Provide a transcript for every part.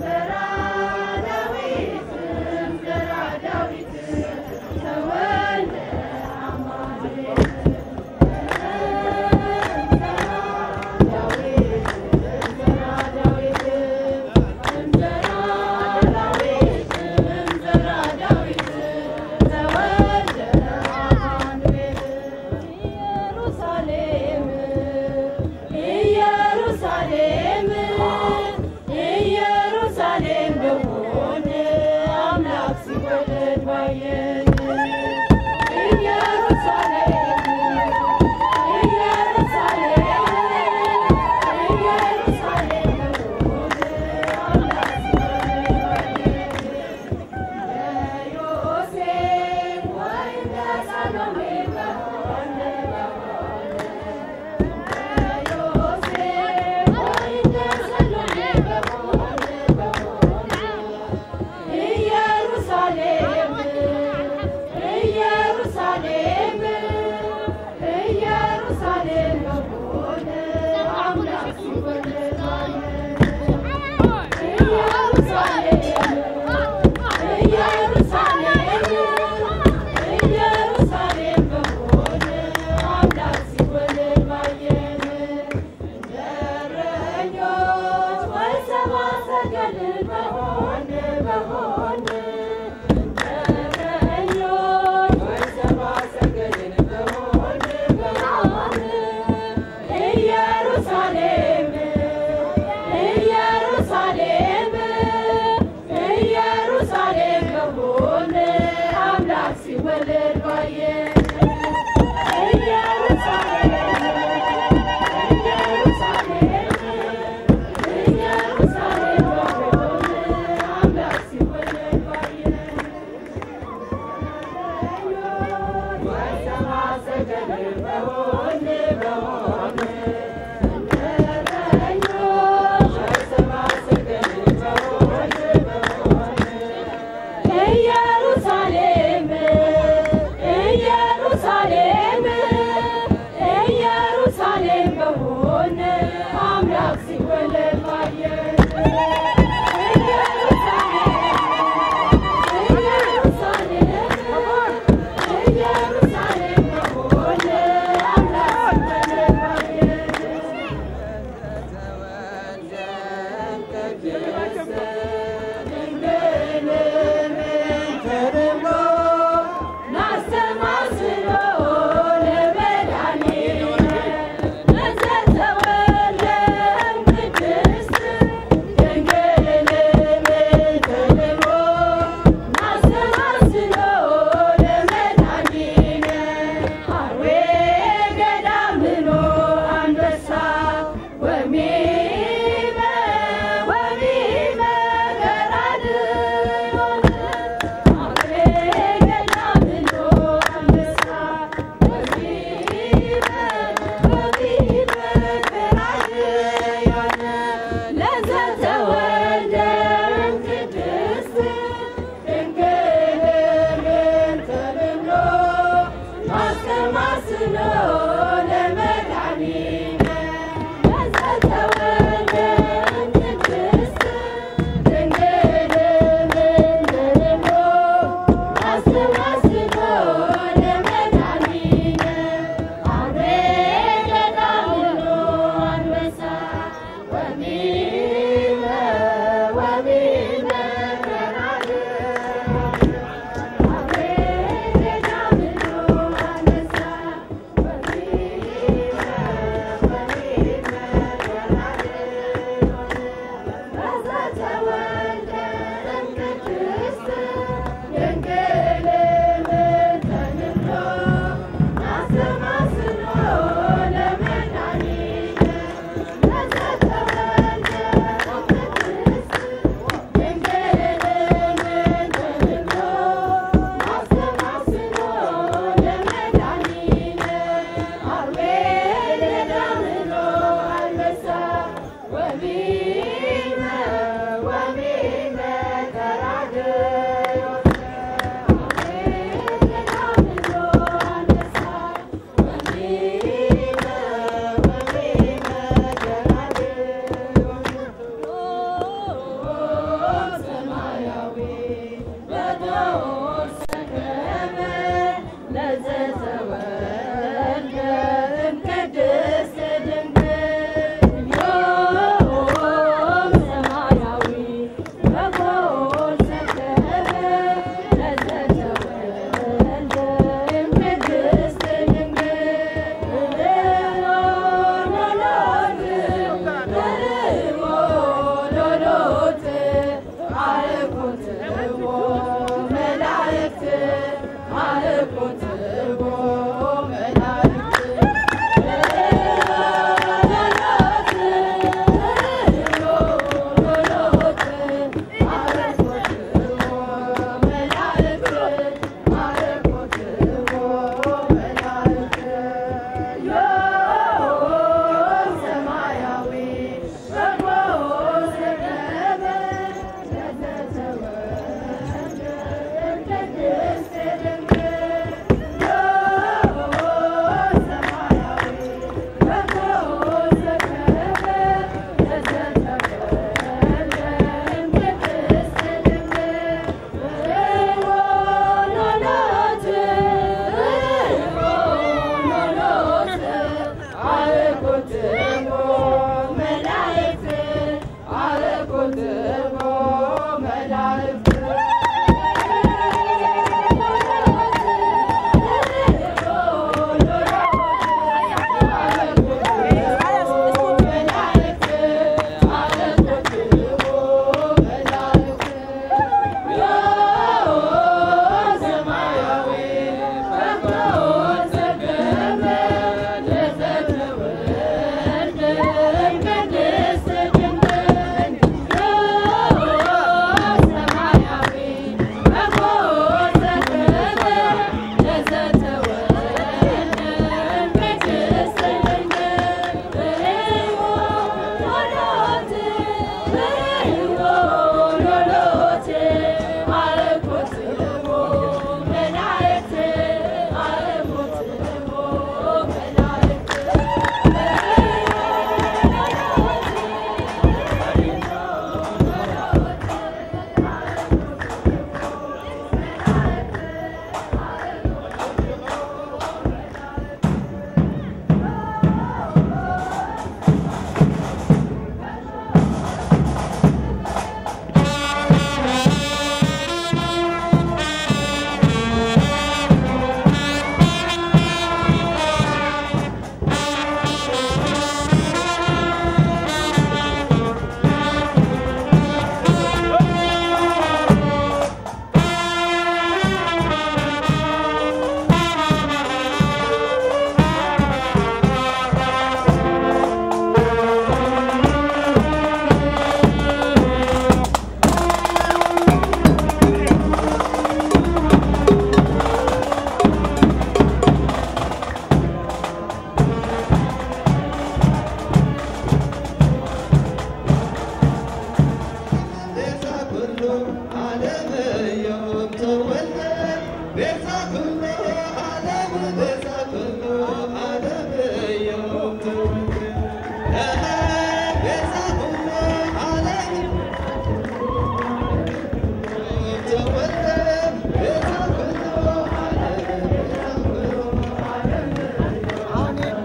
እምዘራ ዳዊት እምዘራ ዳዊት ተወልደ አማኑኤል። እምዘራ ዳዊት እምዘራ ዳዊት እምዘራ ዳዊት እምዘራ ዳዊት ተወልደ አማኑኤል። ኢየሩሳሌም ኢየሩሳሌም ኢየሩሳሌም በሆነ አምላክ ሲወለድ ባየን። ኢየሩሳሌም ኢየሩሳሌም ኢየሩሳሌም በሆነ አምላክ ሲወለድ ባየን። ዮሴፍ ወይ እንደ ሰሎሜ በሆነ በሆነ ዮሴፍ ወይ እንደ ሰሎሜ በሆነ በሆነ ኢየሩሳሌም ኢየሩሳሌም ኢየሩሳሌም በሆነ አምላክ ሲወለድ ባየን። ኢየሩሳሌም ኢየሩሳሌም ኢየሩሳሌም በሆነ አምላክ ሲወለድ ባየን። እንደ እረኞች ወይ ሰብአ ሰገል በሆነ በሆነ እንደ እረኞች ወይ ሰብአ ሰገል በሆነ በሆነ ኢየሩሳሌም ኢየሩሳሌም ኢየሩሳሌም በሆነ አምላክ ሲወለድ ባየን። ኢየሩሳሌም ኢየሩሳሌም ኢየሩሳሌም በሆነ አምላክ ሲወለድ ዓለም ዮም ተወልደ ቤዛ ኩሉ ዓለም፣ ቤዛ ኩሉ ዓለም ዮም ተወልደ ቤዛ ኩሉ ዓለም ተወልደ ቤዛ ኩሉ ዓለም፣ ቤዛ ኩሉ ዓለም።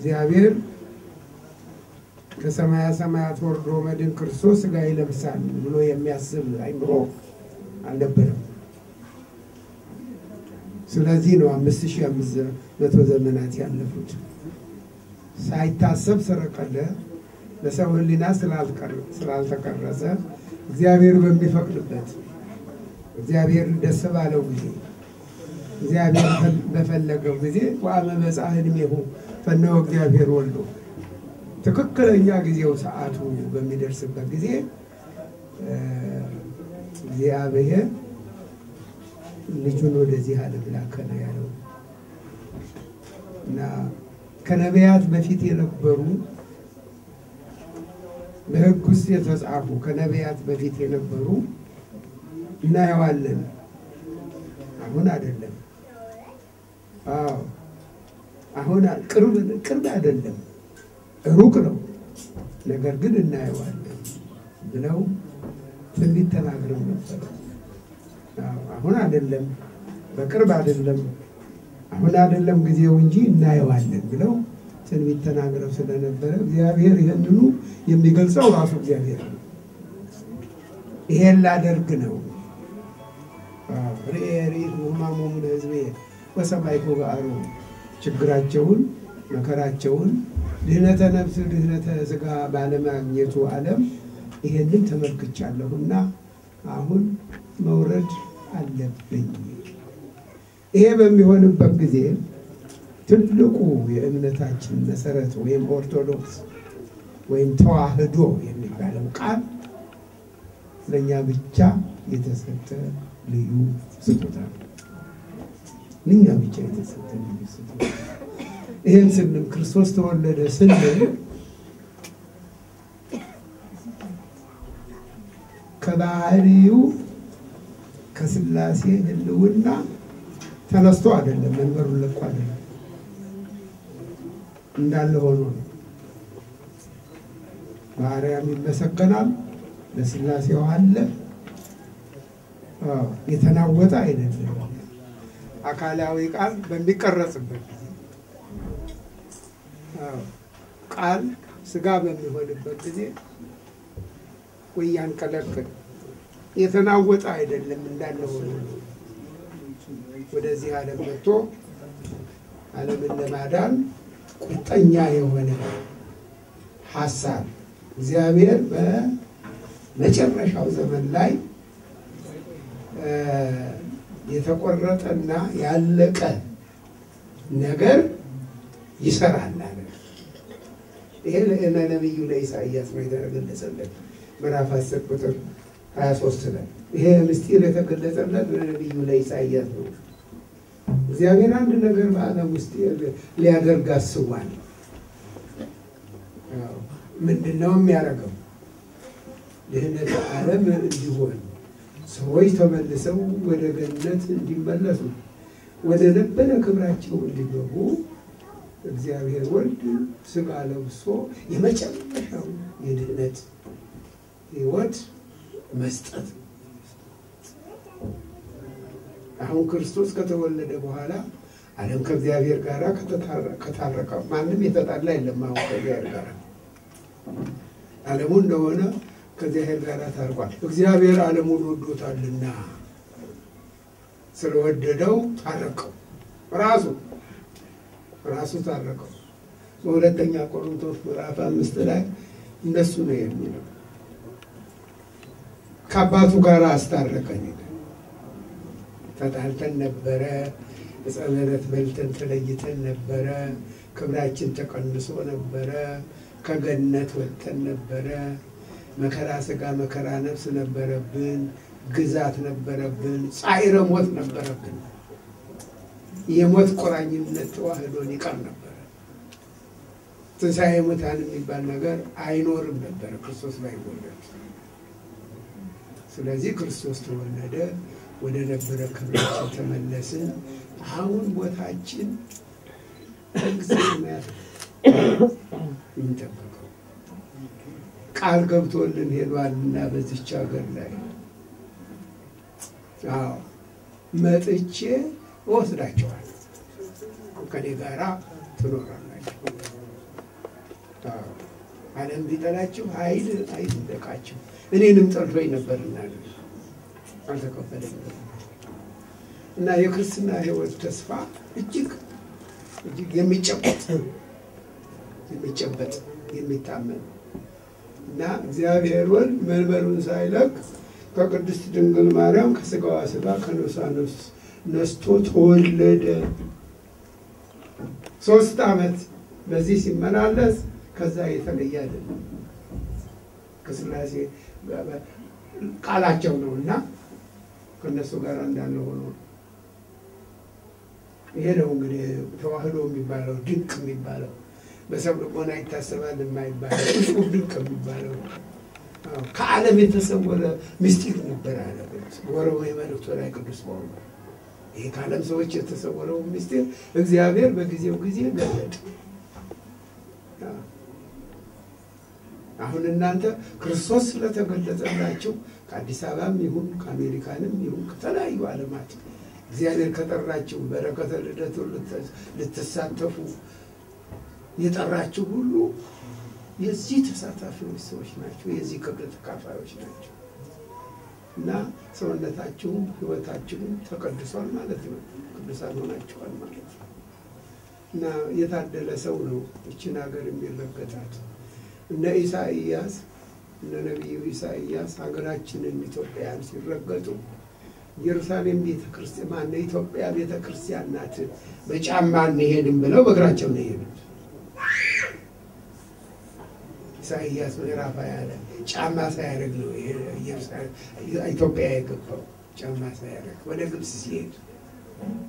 እግዚአብሔር ከሰማያ ሰማያት ወርዶ መድን ክርስቶስ ሥጋ ይለብሳል ብሎ የሚያስብ አይምሮ አልነበረም። ስለዚህ ነው 5500 ዘመናት ያለፉት። ሳይታሰብ ስለቀረ በሰው ሕሊና ስላልተቀረጸ እግዚአብሔር በሚፈቅድበት እግዚአብሔር ደስ ባለው ጊዜ እግዚአብሔር በፈለገው ጊዜ ወአመ በጽሐ ዕድሜሁ ፈነወ እግዚአብሔር ወልዶ ትክክለኛ ጊዜው ሰዓቱ በሚደርስበት ጊዜ እግዚአብሔር ልጁን ወደዚህ ዓለም ላከ ነው ያለው። እና ከነቢያት በፊት የነበሩ በሕግ ውስጥ የተጻፉ ከነቢያት በፊት የነበሩ እናየዋለን። አሁን አይደለም። አዎ አሁን ቅርብ አይደለም፣ ሩቅ ነው። ነገር ግን እናየዋለን ብለው ትንቢት ተናግረው ነበር። አሁን አይደለም፣ በቅርብ አይደለም፣ አሁን አይደለም ጊዜው እንጂ እናየዋለን ብለው ትንቢት ተናግረው ስለነበረ እግዚአብሔር ይህንኑ የሚገልጸው ራሱ እግዚአብሔር ነው። ይሄን ላደርግ ነው። ርእየ ርኢኩ ሕማሞሙ ለሕዝብየ ወሰማዕኩ ገአሮሙ፣ ችግራቸውን መከራቸውን ድህነተ ነፍስ ድህነተ ሥጋ ባለማግኘቱ ዓለም ይሄንን ተመልክቻለሁና አሁን መውረድ አለብኝ። ይሄ በሚሆንበት ጊዜ ትልቁ የእምነታችን መሰረት ወይም ኦርቶዶክስ ወይም ተዋህዶ የሚባለው ቃል ለኛ ብቻ የተሰጠ ልዩ ስጦታ ነው። ለኛ ብቻ የተሰጠ ልዩ ስጦታ። ይሄን ስንል ክርስቶስ ተወለደ ስንል ከባህሪው ከሥላሴ ሕልውና ተነስቶ አይደለም፣ መንበሩን ለቆ አይደለም፣ እንዳለ ሆኖ ነው። በአርያም ይመሰገናል፣ ለሥላሴው አለ። የተናወጠ አይደለም። አካላዊ ቃል በሚቀረጽበት ጊዜ ቃል ሥጋ በሚሆንበት ጊዜ ወያንቀለቅል የተናወጠ አይደለም፣ እንዳለ ሆኖ ነው። ወደዚህ ዓለም መጥቶ ዓለምን ለማዳን ቁርጠኛ የሆነ ሐሳብ እግዚአብሔር በመጨረሻው ዘመን ላይ የተቆረጠና ያለቀ ነገር ይሰራል አለ። ይሄ ለነብዩ ለኢሳይያስ ነው የተገለጸለት ምዕራፍ 10 ቁጥር 23 ላይ። ይሄ ምስጢር የተገለጸለት ለነብዩ ለኢሳይያስ ነው። እግዚአብሔር አንድ ነገር በዓለም ውስጥ ሊያደርግ አስቧል። ምንድነው የሚያደርገው? ድህነተ ዓለም እንዲሆን ሰዎች ተመልሰው ወደ ገነት እንዲመለሱ ወደ ነበረ ክብራቸው እንዲገቡ እግዚአብሔር ወልድ ሥጋ ለብሶ የመጨረሻው የድህነት ሕይወት መስጠት። አሁን ክርስቶስ ከተወለደ በኋላ ዓለም ከእግዚአብሔር ጋር ከታረቀ ማንም የተጣላ የለም። አሁን ከእግዚአብሔር ጋር ዓለሙ እንደሆነ ከእግዚአብሔር ጋር ታርቋል። እግዚአብሔር ዓለሙን ወዶታልና ስለወደደው ታረቀው፣ ራሱ ታረቀው። በሁለተኛ ቆሮንቶስ ምዕራፍ 5 ላይ እንደሱ ነው የሚለው። ከአባቱ ጋር አስታረቀን። ተጣልተን ነበረ፣ ዕፀ በለስ በልተን ተለይተን ነበረ፣ ክብራችን ተቀንሶ ነበረ፣ ከገነት ወጥተን ነበረ፣ መከራ ሥጋ መከራ ነፍስ ነበረብን፣ ግዛት ነበረብን፣ ጻዕረ ሞት ነበረብን። የሞት ቁራኝነት ተዋህዶን ይቀር ነበረ። ትንሣኤ ሙታን የሚባል ነገር አይኖርም ነበረ ክርስቶስ ባይወለድ። ስለዚህ ክርስቶስ ተወለደ፣ ወደ ነበረ ክብራችን ተመለስን። አሁን ቦታችን መንግሥተ ሰማያት የምንጠብቀው ቃል ገብቶልን ሄዷልና በዚች ሀገር ላይ አዎ መጥቼ እወስዳቸዋለሁ፣ ከኔ ጋራ ትኖራላችሁ። ዓለም ቢጠላችሁ ኃይል አይደቃችሁ፣ እኔንም ጠልቶኝ ነበርና አልተቀበለኝም። እና የክርስትና ሕይወት ተስፋ እጅግ እጅግ የሚጨበጥ የሚጨበጥ የሚታመን እና እግዚአብሔር ወልድ መንበሩን ሳይለቅ ከቅድስት ድንግል ማርያም ከስጋዋ ስጋ ከነፍሷ ነፍስ ነስቶ ተወለደ። 3 ዓመት በዚህ ሲመላለስ ከዛ የተለየ አይደለም። ከሥላሴ ቃላቸው ነው እና ከእነሱ ጋር እንዳለ ሆኖ ይሄ ነው እንግዲህ ተዋህዶ የሚባለው ድንቅ የሚባለው በሰው ልቦና ይታሰባል የማይባለው እጹብ ድንቅ የሚባለው ከዓለም የተሰወረ ምስጢር ነበር አለ ወሮሜ መልእክቱ ላይ ቅዱስ ጳውሎስ። ይሄ ከዓለም ሰዎች የተሰወረው ምስጢር እግዚአብሔር በጊዜው ጊዜ ገለጠ። አሁን እናንተ ክርስቶስ ስለተገለጸላችሁ ከአዲስ አበባም ይሁን ከአሜሪካንም ይሁን ከተለያዩ ዓለማት እግዚአብሔር ከጠራችሁ በረከተ ልደቱ ልትሳተፉ የጠራችሁ ሁሉ የዚህ ተሳታፊዎች ሰዎች ናቸው። የዚህ ክብር ተካፋዮች ናቸው። እና ሰውነታችሁም ሕይወታችሁም ተቀድሷል ማለት ነው። ቅዱሳን ሆናችኋል ማለት ነው። እና የታደለ ሰው ነው ይችን ሀገር የሚረገጣት። እነ ኢሳይያስ እነ ነቢዩ ኢሳይያስ ሀገራችንን ኢትዮጵያን ሲረገጡ ኢየሩሳሌም ቤተክርስቲያን ማነው ኢትዮጵያ ቤተክርስቲያን ናት፣ በጫማ አንሄድም ብለው በእግራቸው ነው የሄዱት። ኢሳይያስ ምዕራፍ 20 ላይ ጫማ ሳያደርግ ነው ኢትዮጵያ የገባው። ጫማ ሳያደርግ ወደ ግብፅ ሲሄድ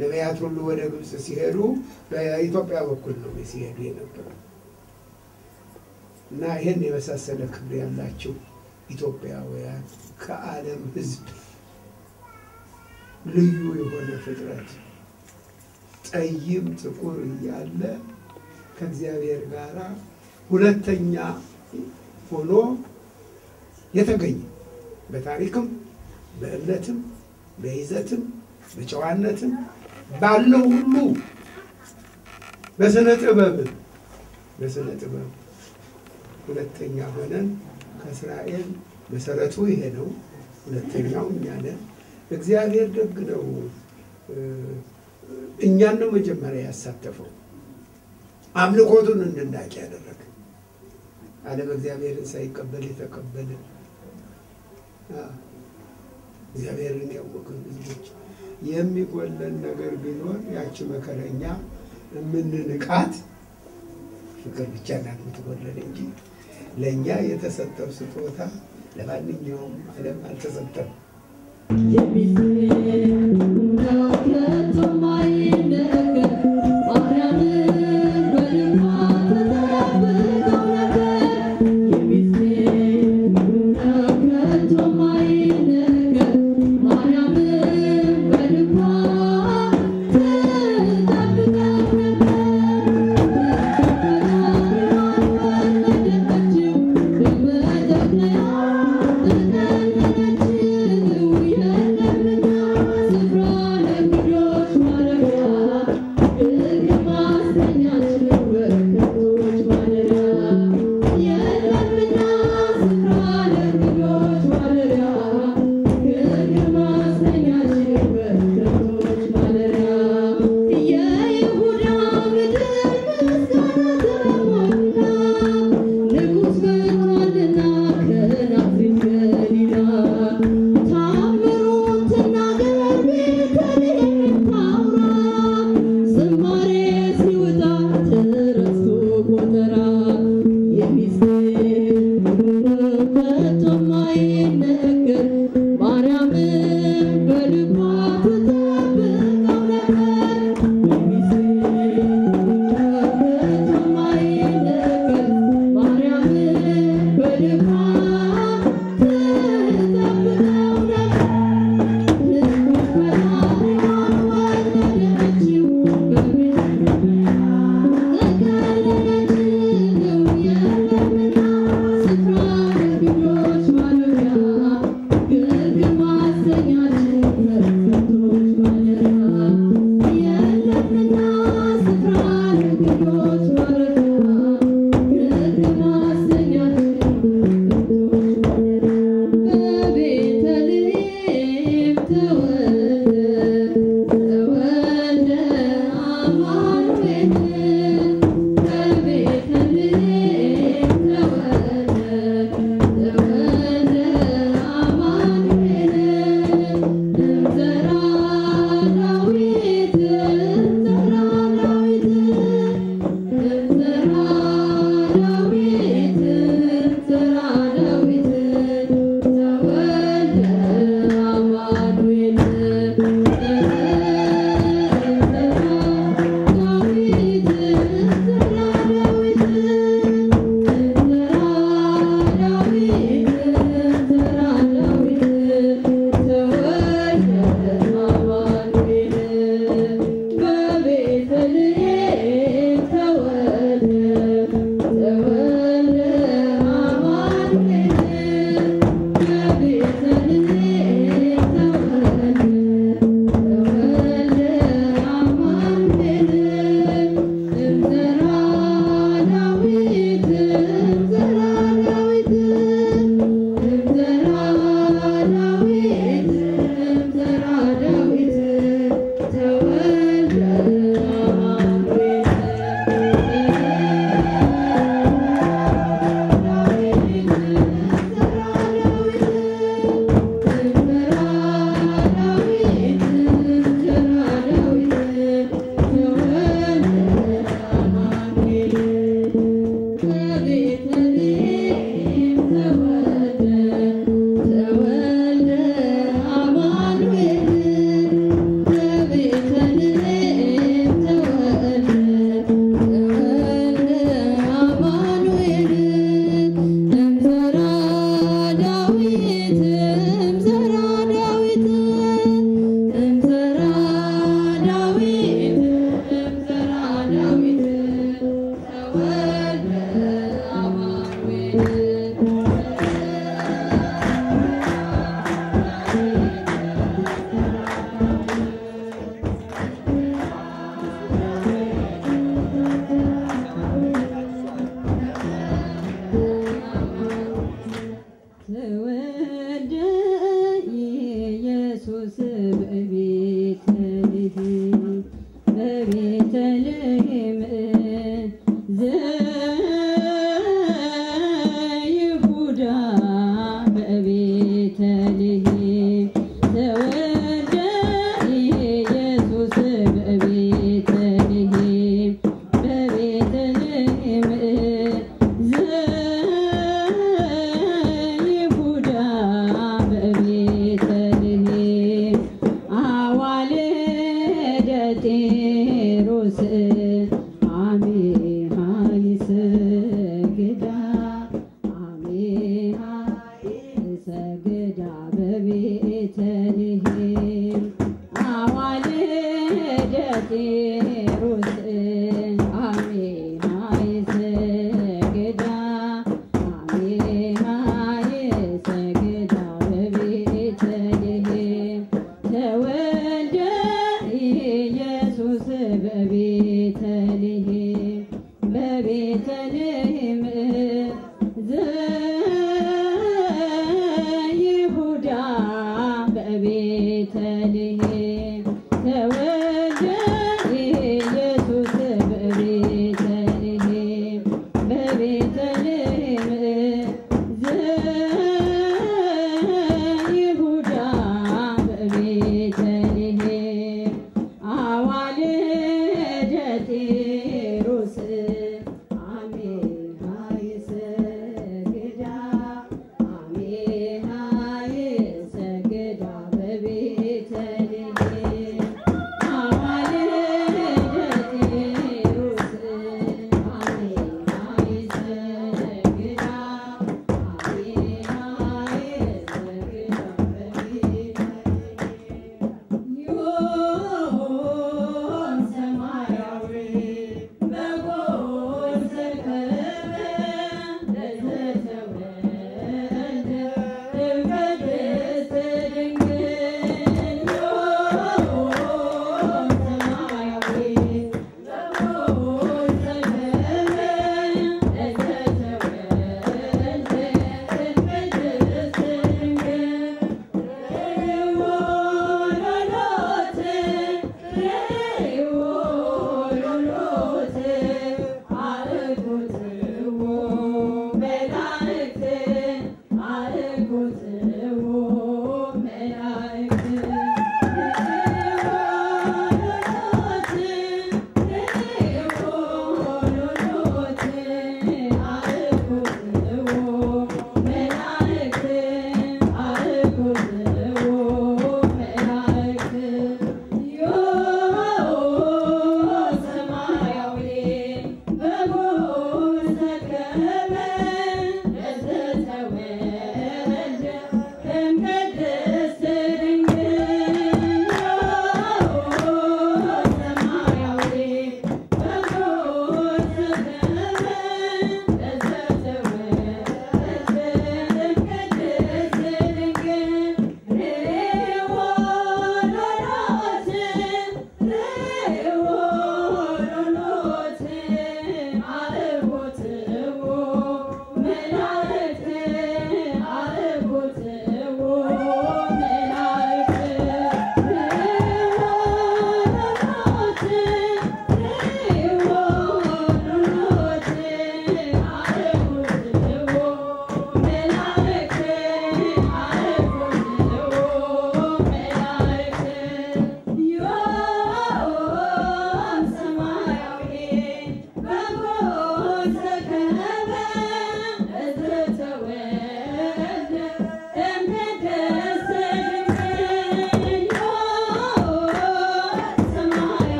ነቢያት ሁሉ ወደ ግብፅ ሲሄዱ በኢትዮጵያ በኩል ነው ሲሄዱ የነበረው። እና ይህን የመሳሰለ ክብር ያላቸው ኢትዮጵያውያን ከዓለም ሕዝብ ልዩ የሆነ ፍጥረት ጠይም ጥቁር እያለ ከእግዚአብሔር ጋር ሁለተኛ ሆኖ የተገኘ በታሪክም በእምነትም በይዘትም በጨዋነትም ባለው ሁሉ በስነ ጥበብ በስነ ጥበብ ሁለተኛ ሆነን ከእስራኤል መሰረቱ ይሄ ነው። ሁለተኛው እኛ ነን። እግዚአብሔር ደግ ነው። እኛን ነው መጀመሪያ ያሳተፈው፣ አምልኮቱን እንድናውቅ ያደረገ። ዓለም እግዚአብሔርን ሳይቀበል የተቀበለ እግዚአብሔርን ያወቅን ሕዝቦች የሚጎለን ነገር ቢኖር ያቺ መከረኛ የምንንቃት ፍቅር ብቻ ናት የምትጎለን እንጂ ለእኛ የተሰጠው ስጦታ ለማንኛውም ዓለም አልተሰጠም። Thank you.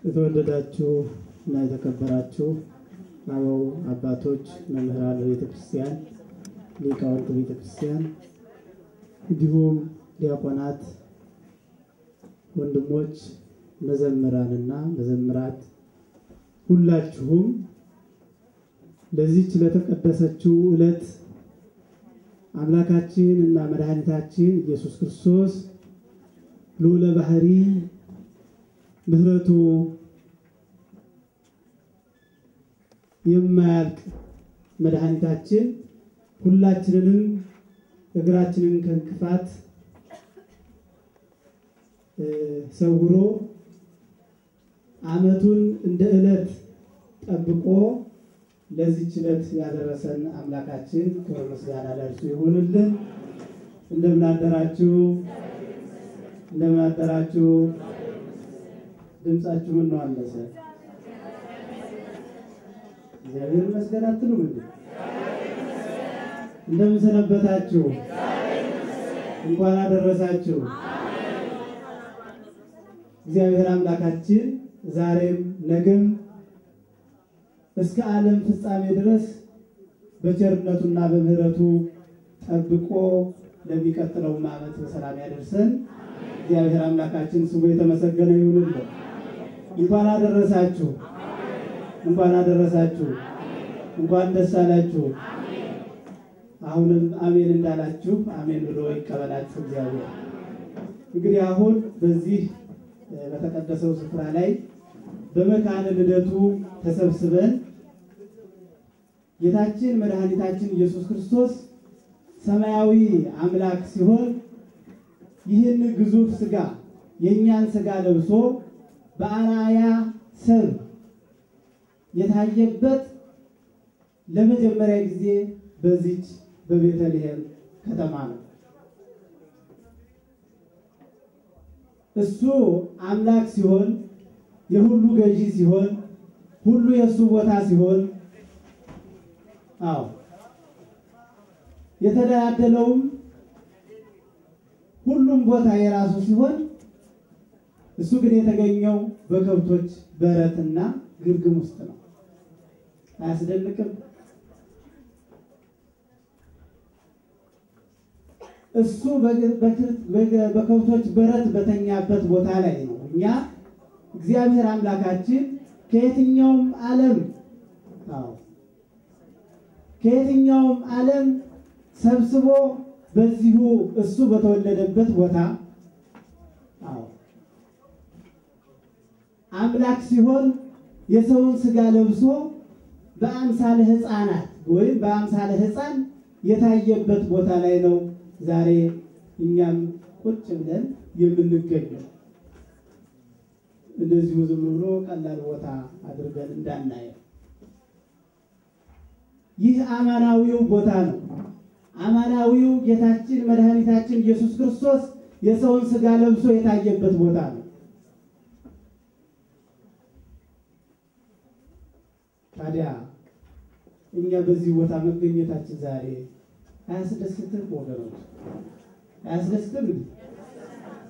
የተወደዳችሁ እና የተከበራችሁ አበው አባቶች፣ መምህራን ቤተክርስቲያን፣ ሊቃውንት ቤተክርስቲያን፣ እንዲሁም ዲያቆናት፣ ወንድሞች መዘምራንና መዘምራት ሁላችሁም ለዚህች ለተቀደሰችው ዕለት አምላካችን እና መድኃኒታችን ኢየሱስ ክርስቶስ ልዑለ ባህሪ ምህረቱ የማያልቅ መድኃኒታችን ሁላችንንም እግራችንን ከእንቅፋት ሰውሮ ዓመቱን እንደ ዕለት ጠብቆ ለዚህች ዕለት ያደረሰን አምላካችን ክብር ምስጋና ለእርሱ ይሁንልን። እንደምን አደራችሁ? እንደምን አደራችሁ? ድምጻችሁ ምን ነው አነሰ? እግዚአብሔር ይመስገን አትሉም እንዴ? እንደምን ሰነበታችሁ? እንኳን አደረሳችሁ። እግዚአብሔር አምላካችን ዛሬም ነገም እስከ ዓለም ፍጻሜ ድረስ በቸርነቱና በምህረቱ ጠብቆ ለሚቀጥለው ዓመት በሰላም ያደርሰን። እግዚአብሔር አምላካችን ስሙ የተመሰገነ ይሁንልን። እንኳን አደረሳችሁ። እንኳን አደረሳችሁ። እንኳን ደስ አላችሁ። አሁንም አሜን እንዳላችሁ አሜን ብሎ ይቀበላችሁ እግዚአብሔር። እንግዲህ አሁን በዚህ በተቀደሰው ስፍራ ላይ በመካነ ልደቱ ተሰብስበን ጌታችን መድኃኒታችን ኢየሱስ ክርስቶስ ሰማያዊ አምላክ ሲሆን ይህን ግዙፍ ስጋ የኛን ስጋ ለብሶ በአርአያ ሰብ የታየበት ለመጀመሪያ ጊዜ በዚች በቤተልሔም ከተማ ነው። እሱ አምላክ ሲሆን የሁሉ ገዢ ሲሆን ሁሉ የሱ ቦታ ሲሆን አዎ የተደላደለውም ሁሉም ቦታ የራሱ ሲሆን እሱ ግን የተገኘው በከብቶች በረትና ግርግም ውስጥ ነው። አያስደንቅም? እሱ በከብቶች በረት በተኛበት ቦታ ላይ ነው። እኛ እግዚአብሔር አምላካችን ከየትኛውም ዓለም አዎ ከየትኛውም ዓለም ሰብስቦ በዚሁ እሱ በተወለደበት ቦታ አዎ አምላክ ሲሆን የሰውን ስጋ ለብሶ በአምሳለ ሕፃናት ወይም በአምሳለ ሕፃን የታየበት ቦታ ላይ ነው ዛሬ እኛም ቁጭ ብለን የምንገኘው። እንደዚሁ ዝም ብሎ ቀላል ቦታ አድርገን እንዳናየው ይህ አማናዊው ቦታ ነው። አማናዊው ጌታችን መድኃኒታችን ኢየሱስ ክርስቶስ የሰውን ስጋ ለብሶ የታየበት ቦታ ነው። ታዲያ እኛ በዚህ ቦታ መገኘታችን ዛሬ አያስደስትም ወገኖች? አያስደስትም?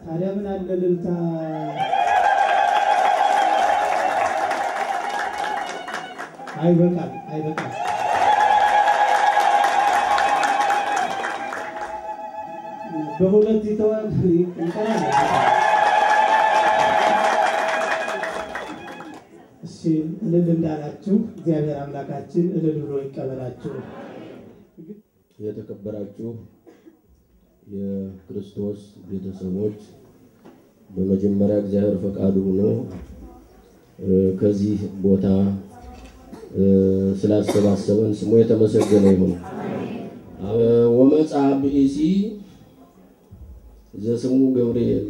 ታዲያ ምን አለ እልልታ? አይበቃም፣ አይበቃም። በሁለት ይተዋል ይቀራል። እሺ እልል እንዳላችሁ እግዚአብሔር አምላካችን እልል ብሎ ይቀበላችሁ። የተከበራችሁ የክርስቶስ ቤተሰቦች፣ በመጀመሪያ እግዚአብሔር ፈቃዱ ሆኖ ከዚህ ቦታ ስላሰባሰበን ስሙ የተመሰገነ ይሁን። ወመጽአ ብእሲ ዘስሙ ገብርኤል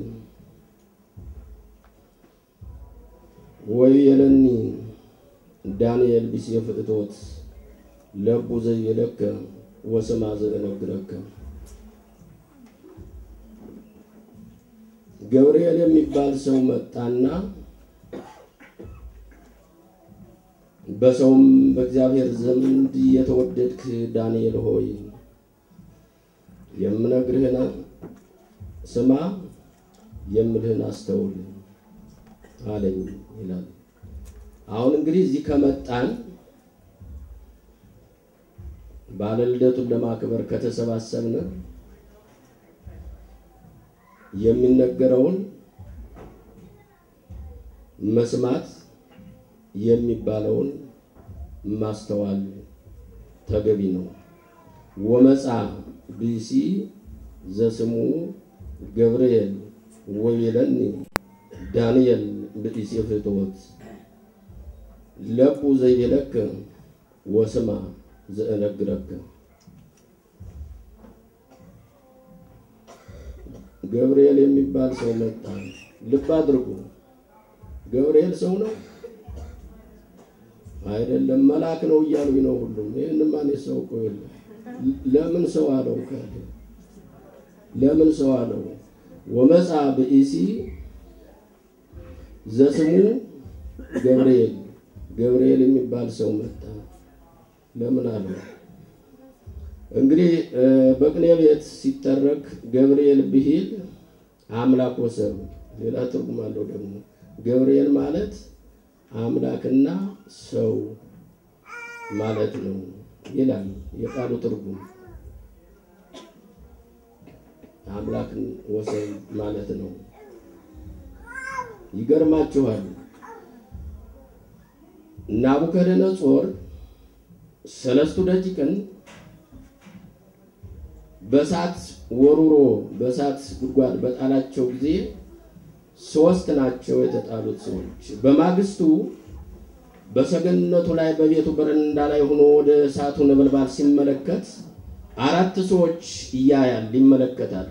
ወይቤለኒ ዳንኤል ብእሴ ፍእቶት ለቡ ዘይቤለከ ወስማ ዘእነግረከ። ገብርኤል የሚባል ሰው መጣና በሰውም በእግዚአብሔር ዘንድ የተወደድክ ዳንኤል ሆይ የምነግርህን ስማ፣ የምልህን አስተውል አለኝ ይላል። አሁን እንግዲህ እዚህ ከመጣን በዓለ ልደቱን ለማክበር ከተሰባሰብን የሚነገረውን መስማት የሚባለውን ማስተዋል ተገቢ ነው። ወመጽአ ብእሲ ዘስሙ ገብርኤል ወይቤለኒ ዳንኤል ብእሴ ፍትወት ለቡ ዘይቤለከ ወስማ ዘእነግረከ። ገብርኤል የሚባል ሰው መጣ። ልብ አድርጉ። ገብርኤል ሰው ነው አይደለም፣ መልአክ ነው እያሉኝ ነው ሁሉም። ይሄንማ እኔ ሰው እኮ የለም። ለምን ሰው አለው? ለምን ሰው አለው? ወመጽአ ብእሲ ዘስሙ ገብርኤል፣ ገብርኤል የሚባል ሰው መጣ። ለምን አለው? እንግዲህ በቅኔ ቤት ሲተረክ ገብርኤል ብሂል አምላክ ወሰብ ሌላ ትርጉም አለው ደግሞ። ገብርኤል ማለት አምላክና ሰው ማለት ነው ይላል የቃሉ ትርጉም። አምላክን ወሰብ ማለት ነው። ይገርማችኋል፣ ናቡከደነጾር ሰለስቱ ደቂቅን በሳት ወሩሮ በሳት ጉድጓድ በጣላቸው ጊዜ ሶስት ናቸው የተጣሉት ሰዎች። በማግስቱ በሰገነቱ ላይ በቤቱ በረንዳ ላይ ሆኖ ወደ እሳቱ ነበልባል ሲመለከት አራት ሰዎች ያያል፣ ይመለከታል።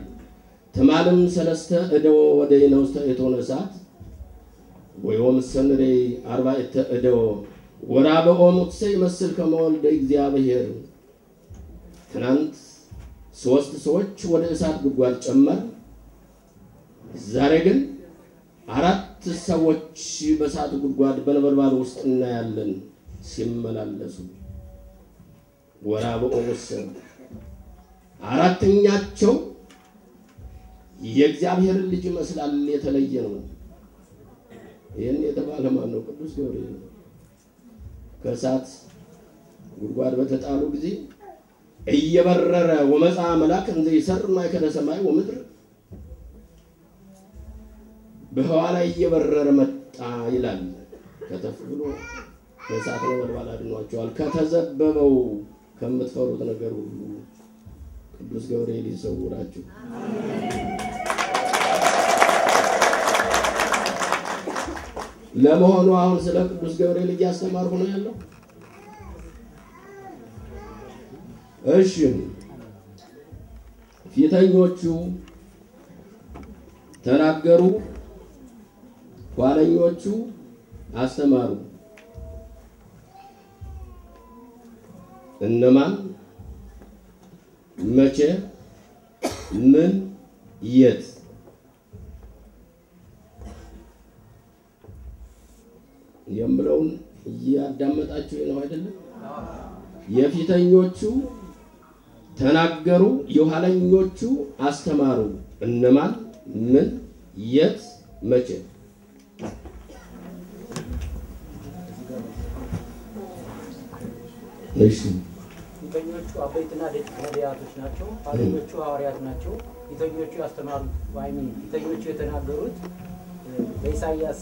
ተማለም ሰለስተ እደው ወደይነ ውስተ እቶነ እሳት ወዮም ሰንደይ አርባዕተ እደው ወራብዖሙ ይመስል ከመ ወልደ እግዚአብሔር። ትናንት ሶስት ሰዎች ወደ እሳት ጉድጓድ ጨመር፣ ዛሬ ግን አራት ሰዎች በእሳት ጉድጓድ በነበልባል ውስጥ እናያለን ሲመላለሱ። ወራብዖሙ አራተኛቸው የእግዚአብሔር ልጅ ይመስላል፣ የተለየ ነው። ይሄን የተባለ ማን ነው? ቅዱስ ገብርኤል ነው። ከእሳት ጉድጓድ በተጣሉ ጊዜ እየበረረ ወመጽአ መልአክ እንዘ ይሠር ማእከለ ሰማይ ወምድር፣ በህዋ ላይ እየበረረ መጣ ይላል። ከተፍ ብሎ ከእሳት ነበልባል አድኗቸዋል። ከተዘበበው ከምትፈሩት ነገር ሁሉ ቅዱስ ገብርኤል ይሰውራችሁ። ለመሆኑ አሁን ስለ ቅዱስ ገብርኤል እያስተማርኩ ነው ያለው? እሺ፣ ፊተኞቹ ተናገሩ፣ ኋለኞቹ አስተማሩ። እነማን፣ መቼ፣ ምን፣ የት? የምለውን እያዳመጣችሁ ነው አይደለም? የፊተኞቹ ተናገሩ፣ የኋለኞቹ አስተማሩ። እነማን፣ ምን፣ የት፣ መቼ? እሺ፣ ፊተኞቹ አበይትና ደቂቅ ነቢያቶች ናቸው። ኋለኞቹ ሐዋርያት ናቸው። ፊተኞቹ ያስተማሩት ፊተኞቹ የተናገሩት በኢሳይያስ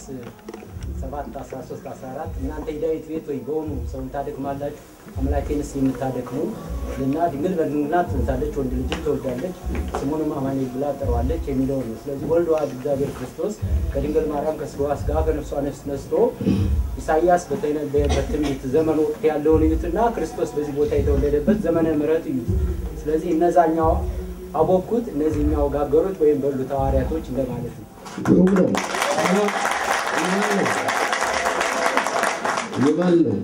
7:13-14 እናንተ የዳዊት ቤት ወይ በሆኑ ሰውን ታደክማላችሁ አምላኬንስ የምታደክሙ እና ድንግል በድንግልና ትጸንሳለች ወንድ ልጅም ትወልዳለች ስሙንም አማኑኤል ብላ ትጠራዋለች የሚለው ነው። ስለዚህ ወልድ ዋሕድ እግዚአብሔር ክርስቶስ ከድንግል ማርያም ከሥጋዋ ሥጋ ከነፍሷ ነፍስ ነስቶ ኢሳይያስ በተነበየበት ትንቢት ዘመን ወቅት ያለውን እዩትና ክርስቶስ በዚህ ቦታ የተወለደበት ዘመነ ምሕረት እዩት። ስለዚህ እነዛኛው አቦኩት እነዚህኛው ጋገሩት ወይም በሉት ሐዋርያቶች እንደማለት ነው። ግሩም ነው። ይበል ነው።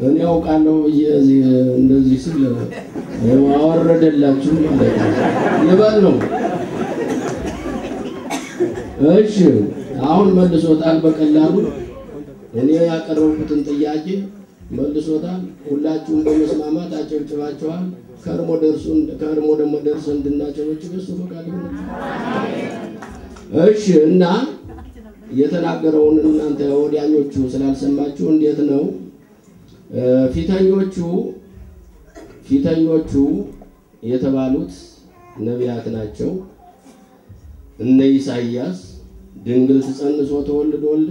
እኔ አውቃለሁ ብዬ እንደዚህ ስል አወረደላችሁ ማለት ነው። ይበል ነው። እሺ፣ አሁን መልሶታል በቀላሉ። እኔ ያቀረብኩትን ጥያቄ መልሶታል። ሁላችሁም በመስማማት አጨብጭባችኋል። ከርሞ ደግሞ ደርሰን እንድናጨበጭብ እሱ ፈቃድ ይሁን። እሺ፣ እና የተናገረውን እናንተ ወዲያኞቹ ስላልሰማችሁ እንዴት ነው? ፊተኞቹ የተባሉት ነቢያት ናቸው። እነ ኢሳይያስ ድንግል ትጸንስ ወትወልድ ወልደ፣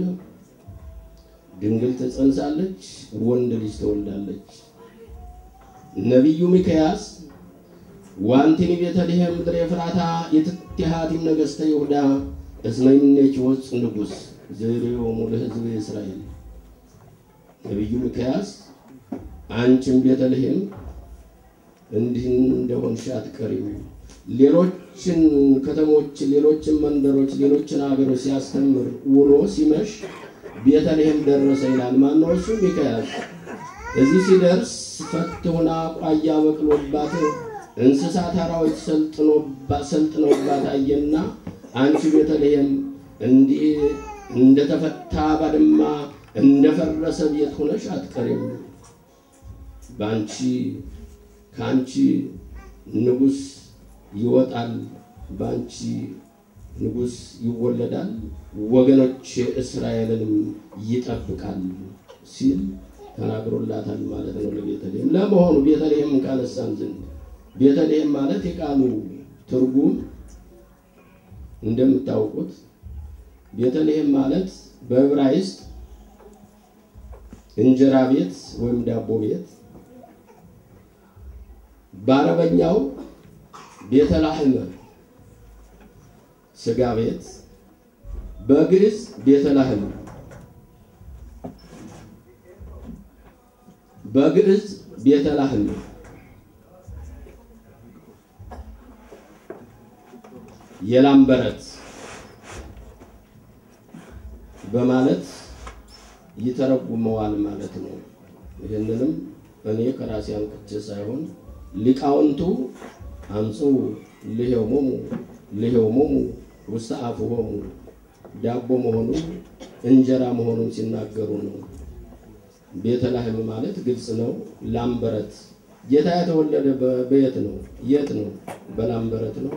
ድንግል ትጸንሳለች ወንድ ልጅ ትወልዳለች። ነቢዩ ሚክያስ ዋንቲኒ ቤተልሔም ምድረ ኤፍራታ የትትሃቲም ነገሥተ ይሁዳ እስመ ይምኔኪ ወፅ ንጉሥ ዘይሬዎሙ ለሕዝበ እስራኤል። ነቢዩ ሚክያስ አንቺም ቤተልሔም እንዲህ እንደሆንሽ አትቀሪም፣ ሌሎችን ከተሞች፣ ሌሎችን መንደሮች፣ ሌሎችን ሀገሮች ሲያስተምር ውሎ ሲመሽ ቤተልሔም ደረሰ ይላል። ማነው እሱ? ሚክያስ። እዚህ ሲደርስ ፈት ሆና ቋያ በቅሎባት እንስሳት አራዊት ሰልጥነውባት አየና አንቺ ቤተልሔም እንዲህ እንደተፈታ ባድማ እንደፈረሰ ቤት ሆነሽ አትቀሪም፣ ባንቺ ከአንቺ ንጉስ ይወጣል፣ በአንቺ ንጉስ ይወለዳል፣ ወገኖች እስራኤልንም ይጠብቃል ሲል ተናግሮላታል ማለት ነው ለቤተልሔም። ለመሆኑ ቤተልሔም ካነሳን ዘንድ ቤተልሔም ማለት የቃሉ ትርጉም እንደምታውቁት ቤተልሔም ማለት በዕብራይስጥ እንጀራ ቤት ወይም ዳቦ ቤት፣ በአረበኛው ቤተላህም ስጋ ቤት፣ በግዕዝ ቤተላህም፣ በግዕዝ ቤተላህም፣ የላም በረት በማለት ይተረጉመዋል ማለት ነው። ይህንንም እኔ ከራሴ አንቅቼ ሳይሆን ሊቃውንቱ አምጽኡ ልሄሞሙ ልሄሞሙ ውስተ አፍሆሙ ዳቦ መሆኑን እንጀራ መሆኑን ሲናገሩ ነው። ቤተልሔም ማለት ግልጽ ነው፣ ላም በረት። ጌታ የተወለደ በየት ነው? የት ነው? በላም በረት ነው።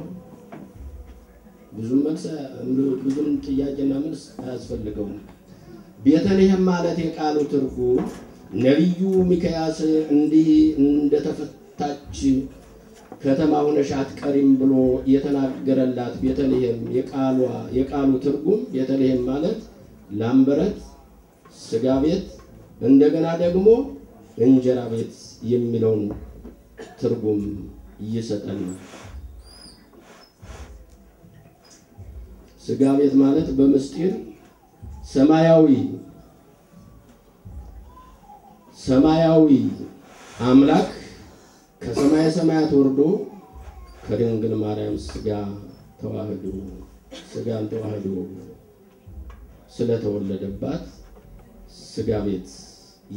ብዙም መልስ ብዙም ጥያቄና መልስ አያስፈልገውም። ቤተልሔም ማለት የቃሉ ትርጉም ነቢዩ ሚክያስ እንዲህ እንደተፈታች ከተማ ሆነሽ አትቀሪም ብሎ የተናገረላት ቤተልሔም የቃሉ ትርጉም ቤተልሔም ማለት ላም በረት፣ ስጋ ቤት፣ እንደገና ደግሞ እንጀራ ቤት የሚለውን ትርጉም ይሰጠናል። ስጋ ቤት ማለት በምስጢር ሰማያዊ ሰማያዊ አምላክ ከሰማየ ሰማያት ወርዶ ከድንግል ማርያም ስጋ ተዋህዶ ስጋን ተዋህዶ ስለተወለደባት ስጋ ቤት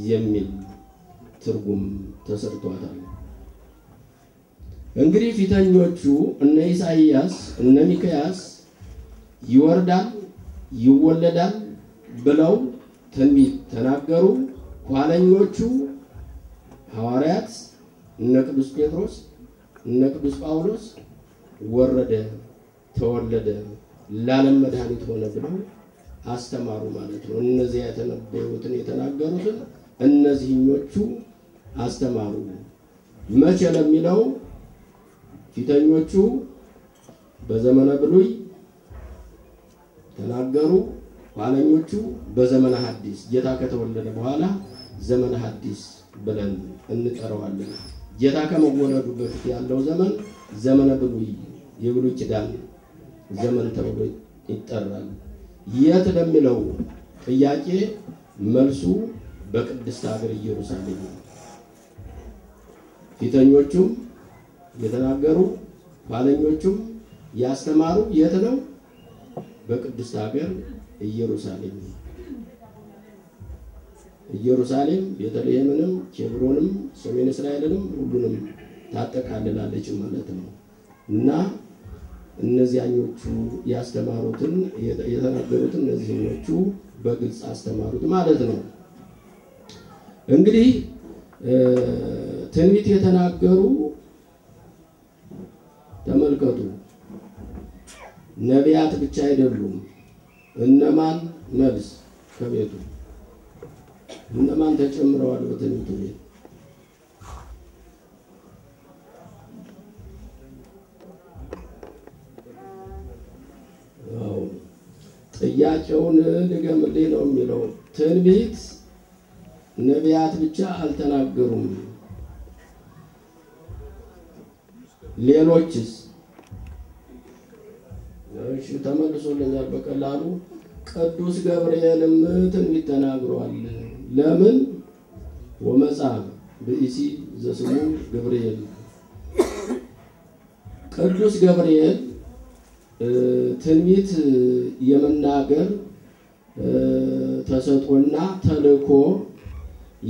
የሚል ትርጉም ተሰጥቷታል። እንግዲህ ፊተኞቹ እነ ኢሳይያስ እነ ሚክያስ ይወርዳል ይወለዳል ብለው ትንቢት ተናገሩ። ኋለኞቹ ሐዋርያት እነ ቅዱስ ጴጥሮስ እነ ቅዱስ ጳውሎስ ወረደ ተወለደ ለዓለም መድኃኒት ሆነ ብለው አስተማሩ ማለት ነው። እነዚያ የተነበዩትን የተናገሩትን እነዚህኞቹ አስተማሩ። መቼ ለሚለው ፊተኞቹ በዘመነ ብሉይ ተናገሩ፣ ኋለኞቹ በዘመነ ሐዲስ ጌታ ከተወለደ በኋላ ዘመነ ሐዲስ ብለን እንጠራዋለን። ጌታ ከመወለዱ በፊት ያለው ዘመን ዘመነ ብሉይ የብሉይ ኪዳን ዘመን ተብሎ ይጠራል። የት ለሚለው ጥያቄ መልሱ በቅድስት ሀገር ኢየሩሳሌም ነው። ፊተኞቹም የተናገሩ ኋለኞቹም ያስተማሩ የት ነው? በቅድስት ሀገር ኢየሩሳሌም። ኢየሩሳሌም ቤተልሔምንም ኬብሮንም ሰሜን እስራኤልንም ሁሉንም ታጠቃልላለች ማለት ነው። እና እነዚያኞቹ ያስተማሩትን የተናገሩትን እነዚህኞቹ በግልጽ አስተማሩት ማለት ነው። እንግዲህ ትንቢት የተናገሩ ተመልከቱ፣ ነቢያት ብቻ አይደሉም። እነማን? መልስ ከቤቱ እነማን ተጨምረዋል በትንቢቱ ቤት? አዎ ጥያቄውን ድገምልኝ ነው የሚለው። ትንቢት ነቢያት ብቻ አልተናገሩም፣ ሌሎችስ? እሺ ተመልሶልኛል በቀላሉ። ቅዱስ ገብርኤልም ትንቢት ተናግሯል። ለምን? ወመጽአ ብእሲ ዘስሙ ገብርኤል። ቅዱስ ገብርኤል ትንቢት የመናገር ተሰጥኦና ተልእኮ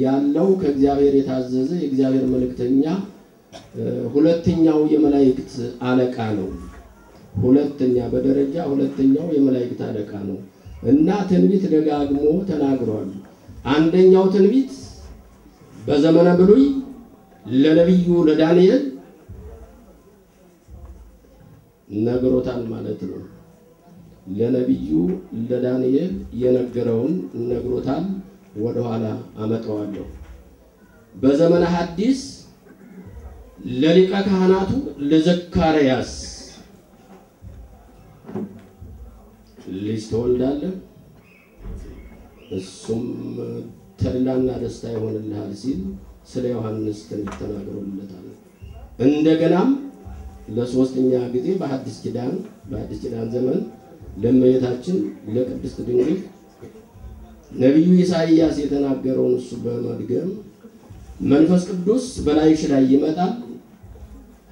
ያለው ከእግዚአብሔር የታዘዘ የእግዚአብሔር መልእክተኛ ሁለተኛው የመላእክት አለቃ ነው። ሁለተኛ በደረጃ ሁለተኛው የመላእክት አለቃ ነው እና ትንቢት ደጋግሞ ተናግሯል። አንደኛው ትንቢት በዘመነ ብሉይ ለነቢዩ ለዳንኤል ነግሮታል ማለት ነው። ለነቢዩ ለዳንኤል የነገረውን ነግሮታል። ወደኋላ አመጣዋለሁ። በዘመነ ሐዲስ ለሊቀ ካህናቱ ለዘካርያስ ልጅ ትወልዳለህ፣ እሱም ተድላና ደስታ ይሆንልሃል ሲል ስለ ዮሐንስ ትንቢት ተናግሮለታል። እንደገናም ለሶስተኛ ጊዜ በሐዲስ ኪዳን ዘመን ለእመቤታችን ለቅድስት ድንግል ነቢዩ ኢሳይያስ የተናገረውን እሱ በመድገም መንፈስ ቅዱስ በላይሽ ላይ ይመጣል፣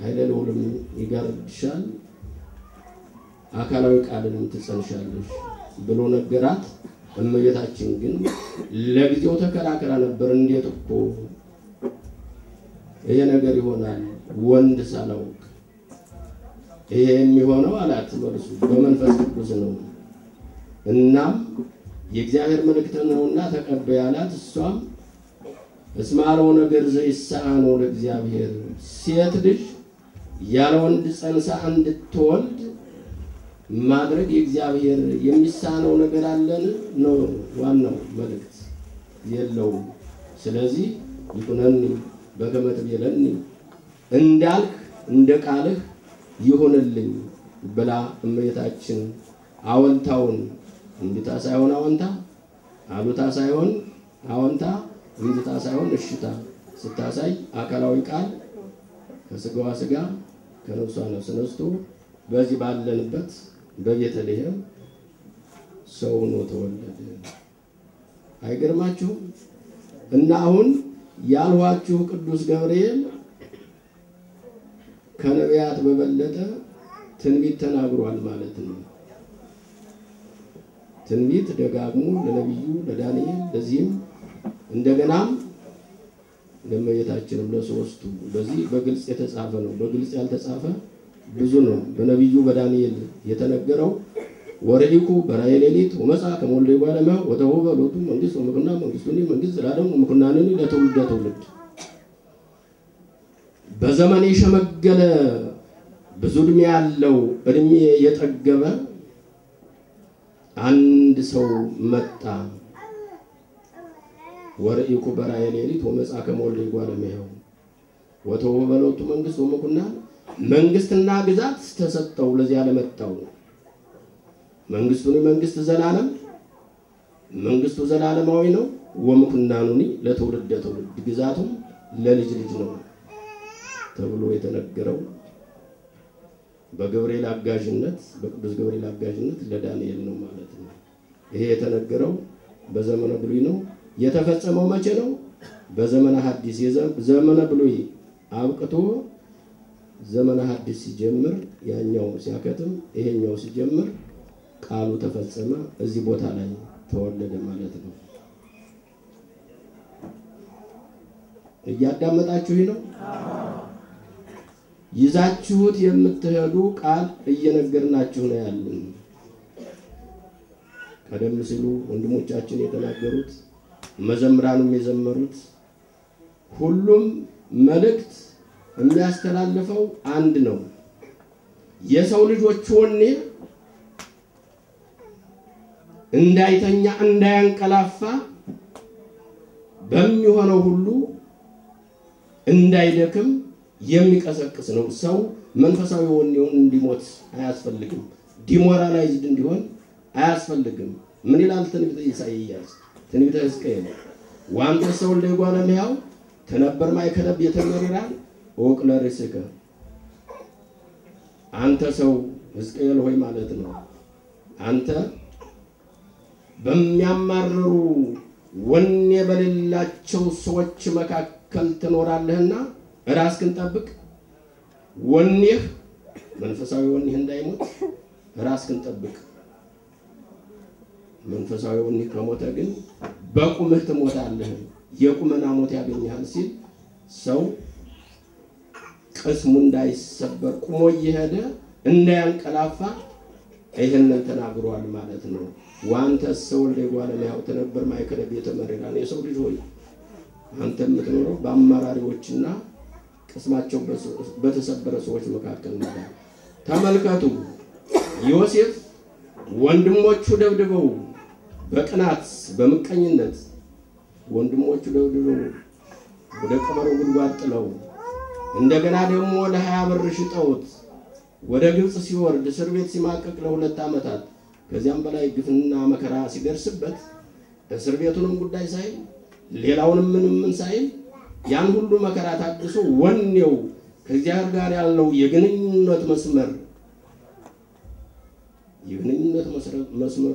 ኃይለ ልዑልም ይጋርድሻል፣ አካላዊ ቃልንም ትጸንሻለሽ ብሎ ነገራት። እመቤታችን ግን ለጊዜው ተከራከራ ነበር። እንዴት እኮ ይሄ ነገር ይሆናል ወንድ ሳላውቅ? ይሄ የሚሆነው አላት መልሱ በመንፈስ ቅዱስ ነው። እናም የእግዚአብሔር መልእክት ነውና ተቀበይ አላት። እሷም እስመ አልቦ ነገር ዘይሰአኖ ለእግዚአብሔር፣ ሴት ልጅ ያለ ወንድ ጸንሳ እንድትወልድ ማድረግ የእግዚአብሔር የሚሳነው ነገር አለን ነው ዋናው መልእክት፣ የለውም። ስለዚህ ይኩነኒ በከመ ትቤለኒ፣ እንዳልክ እንደ ቃልህ ይሁንልኝ ብላ እመቤታችን አወንታውን እንቢታ ሳይሆን አወንታ፣ አሉታ ሳይሆን አወንታ፣ እንቢታ ሳይሆን እሽታ ስታሳይ አካላዊ ቃል ከስጋዋ ስጋ ከነፍሷ ነፍስ ነስቶ በዚህ ባለንበት በቤተልሔም ሰው ሆኖ ተወለደ። አይገርማችሁም? እና አሁን ያልኋችሁ ቅዱስ ገብርኤል ከነቢያት በበለጠ ትንቢት ተናግሯል ማለት ነው። ትንቢት ደጋግሞ ለነቢዩ ለዳንኤል፣ ለዚህም እንደገናም ለእመቤታችንም ለሶስቱ በዚህ በግልጽ የተጻፈ ነው። በግልጽ ያልተጻፈ ብዙ ነው። በነቢዩ በዳንኤል የተነገረው ወርኢኩ በራእየ ሌሊት ወመጽአ ከመ ወልደ እጓለ እመሕያው ወተውህበ ሎቱ መንግሥት ወምክንያ መንግሥቱኒ መንግሥት ዘላለም ወምኩናንኒ ለትውልደ ትውልድ። በዘመን የሸመገለ ብዙ እድሜ ያለው እድሜ የጠገበ አንድ ሰው መጣ። ወርኢኩ በራእየ ሌሊት ወመጽአ ከመ ወልደ እጓለ እመሕያው ወተውህበ ሎቱ መንግሥት ወምኩናን፣ መንግስትና ግዛት ተሰጠው ለዚያ ለመጣው። መንግስቱኒ መንግስት ዘላለም፣ መንግስቱ ዘላለማዊ ነው። ወምኩናኑኒ ለትውልደ ትውልድ፣ ግዛቱም ለልጅ ልጅ ነው ተብሎ የተነገረው በገብርኤል አጋዥነት በቅዱስ ገብርኤል አጋዥነት ለዳንኤል ነው ማለት ነው። ይሄ የተነገረው በዘመነ ብሉይ ነው። የተፈጸመው መቼ ነው? በዘመነ ሐዲስ። ዘመነ ብሉይ አብቅቶ ዘመነ ሐዲስ ሲጀምር ያኛው ሲያከትም ይሄኛው ሲጀምር ቃሉ ተፈጸመ። እዚህ ቦታ ላይ ተወለደ ማለት ነው። እያዳመጣችሁ ነው? ይዛችሁት የምትሄዱ ቃል እየነገርናችሁ ነው ያለን። ቀደም ሲሉ ወንድሞቻችን የተናገሩት መዘምራኑም የዘመሩት ሁሉም መልእክት የሚያስተላልፈው አንድ ነው። የሰው ልጆች ወኔ እንዳይተኛ እንዳያንቀላፋ በሚሆነው ሁሉ እንዳይደክም የሚቀሰቅስ ነው። ሰው መንፈሳዊ ወኔውን እንዲሞት አያስፈልግም። demoralized እንዲሆን አያስፈልግም። ምን ይላል ትንቢተ ኢሳይያስ? ትንቢተ ሕዝቅኤል ወአንተሰ ወልደ እጓለ እመሕያው ተነበር ማእከለ ቤተ መሪራን እወቅ ለርእስከ። አንተ ሰው ሕዝቅኤል ሆይ ማለት ነው። አንተ በሚያማርሩ ወኔ በሌላቸው ሰዎች መካከል ትኖራለህና ራስህን ጠብቅ። ወኔህ መንፈሳዊ ወኔህ እንዳይሞት ራስህን ጠብቅ። መንፈሳዊ ወኔህ ከሞተ ግን በቁምህ ትሞታለህ፣ የቁመና ሞት ያገኝሃል ሲል ሰው ቅስሙ እንዳይሰበር ቁሞ እየሄደ እንዳያንቀላፋ ይህንን ተናግሯል ማለት ነው። ወአንተሰ ወልደ እጓለ እመሕያው ተነበር ማእከለ ቤተ መሪራን። የሰው ልጅ ሆይ አንተ የምትኖረው በአማራሪዎችና ቅስማቸው በተሰበረ ሰዎች መካከል ነበር። ተመልከቱ፣ ዮሴፍ ወንድሞቹ ደብድበው በቅናት በምቀኝነት ወንድሞቹ ደብድበው ወደ ቀበሮ ጉድጓድ ጥለው እንደገና ደግሞ ለ20 ብር ሽጠውት ወደ ግብጽ ሲወርድ እስር ቤት ሲማቀቅ ለ2 ዓመታት ከዚያም በላይ ግፍና መከራ ሲደርስበት እስር ቤቱንም ጉዳይ ሳይል ሌላውንም ምንም ምን ሳይል ያን ሁሉ መከራ ታግሶ ወኔው ከእግዚአብሔር ጋር ያለው የግንኙነት መስመሩ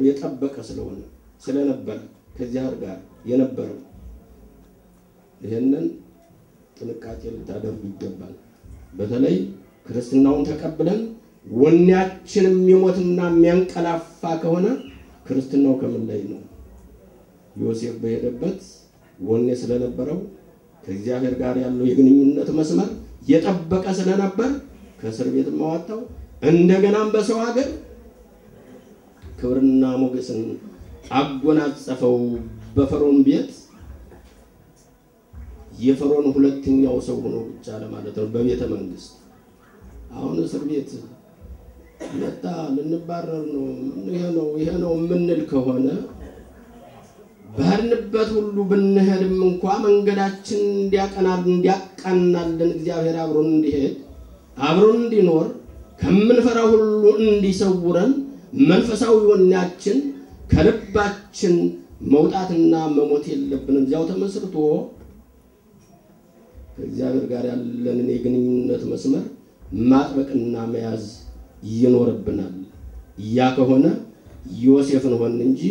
የጠበቀ ስለሆነ ስለነበር ከእግዚአብሔር ጋር የነበረው ይሄንን ጥንቃቄ ልታደርጉ ይገባል። በተለይ ክርስትናውን ተቀብለን ወኔያችን የሚሞትና የሚያንቀላፋ ከሆነ ክርስትናው ከምን ላይ ነው? ዮሴፍ በሄደበት ወኔ ስለነበረው ከእግዚአብሔር ጋር ያለው የግንኙነት መስመር የጠበቀ ስለነበር ከእስር ቤት ማወጣው እንደገናም በሰው ሀገር ክብርና ሞገስን አጎናጸፈው። በፈርዖን ቤት የፈርዖን ሁለተኛው ሰው ሆኖ ቁጭ አለ ማለት ነው በቤተ መንግስት። አሁን እስር ቤት መጣ ልንባረር ነው ይሄ ነው የምንል ከሆነ በሄድንበት ሁሉ ብንሄድም እንኳን መንገዳችን እንዲያቀናልን እግዚአብሔር አብሮን እንዲሄድ አብሮን እንዲኖር ከምንፈራው ሁሉ እንዲሰውረን መንፈሳዊ ወኔያችን ከልባችን መውጣትና መሞት የለብንም። እዚያው ተመስርቶ ከእግዚአብሔር ጋር ያለንን የግንኙነት መስመር ማጥበቅና መያዝ ይኖርብናል። ያ ከሆነ ዮሴፍን ሆን እንጂ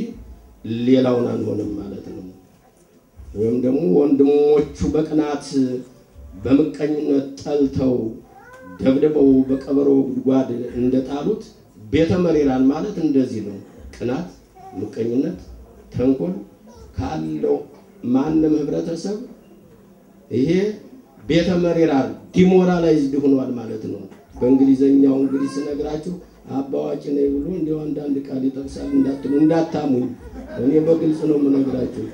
ሌላውን አንሆንም ማለት ነው። ወይም ደግሞ ወንድሞቹ በቅናት በምቀኝነት ጠልተው ደብድበው በቀበሮ ጉድጓድ እንደጣሉት ቤተ መሪራን ማለት እንደዚህ ነው። ቅናት፣ ምቀኝነት፣ ተንኮል ካለው ማንም ህብረተሰብ ይሄ ቤተ መሪራን demoralized ሆኗል ማለት ነው። በእንግሊዘኛው እንግዲህ ስነግራችሁ አባዋጭ ነኝ ብሎ እንደው አንዳንድ ቃል ይጠቅሳል እንዳትሉ እንዳታሙኝ፣ እኔ በግልጽ ነው የምነግራችሁ።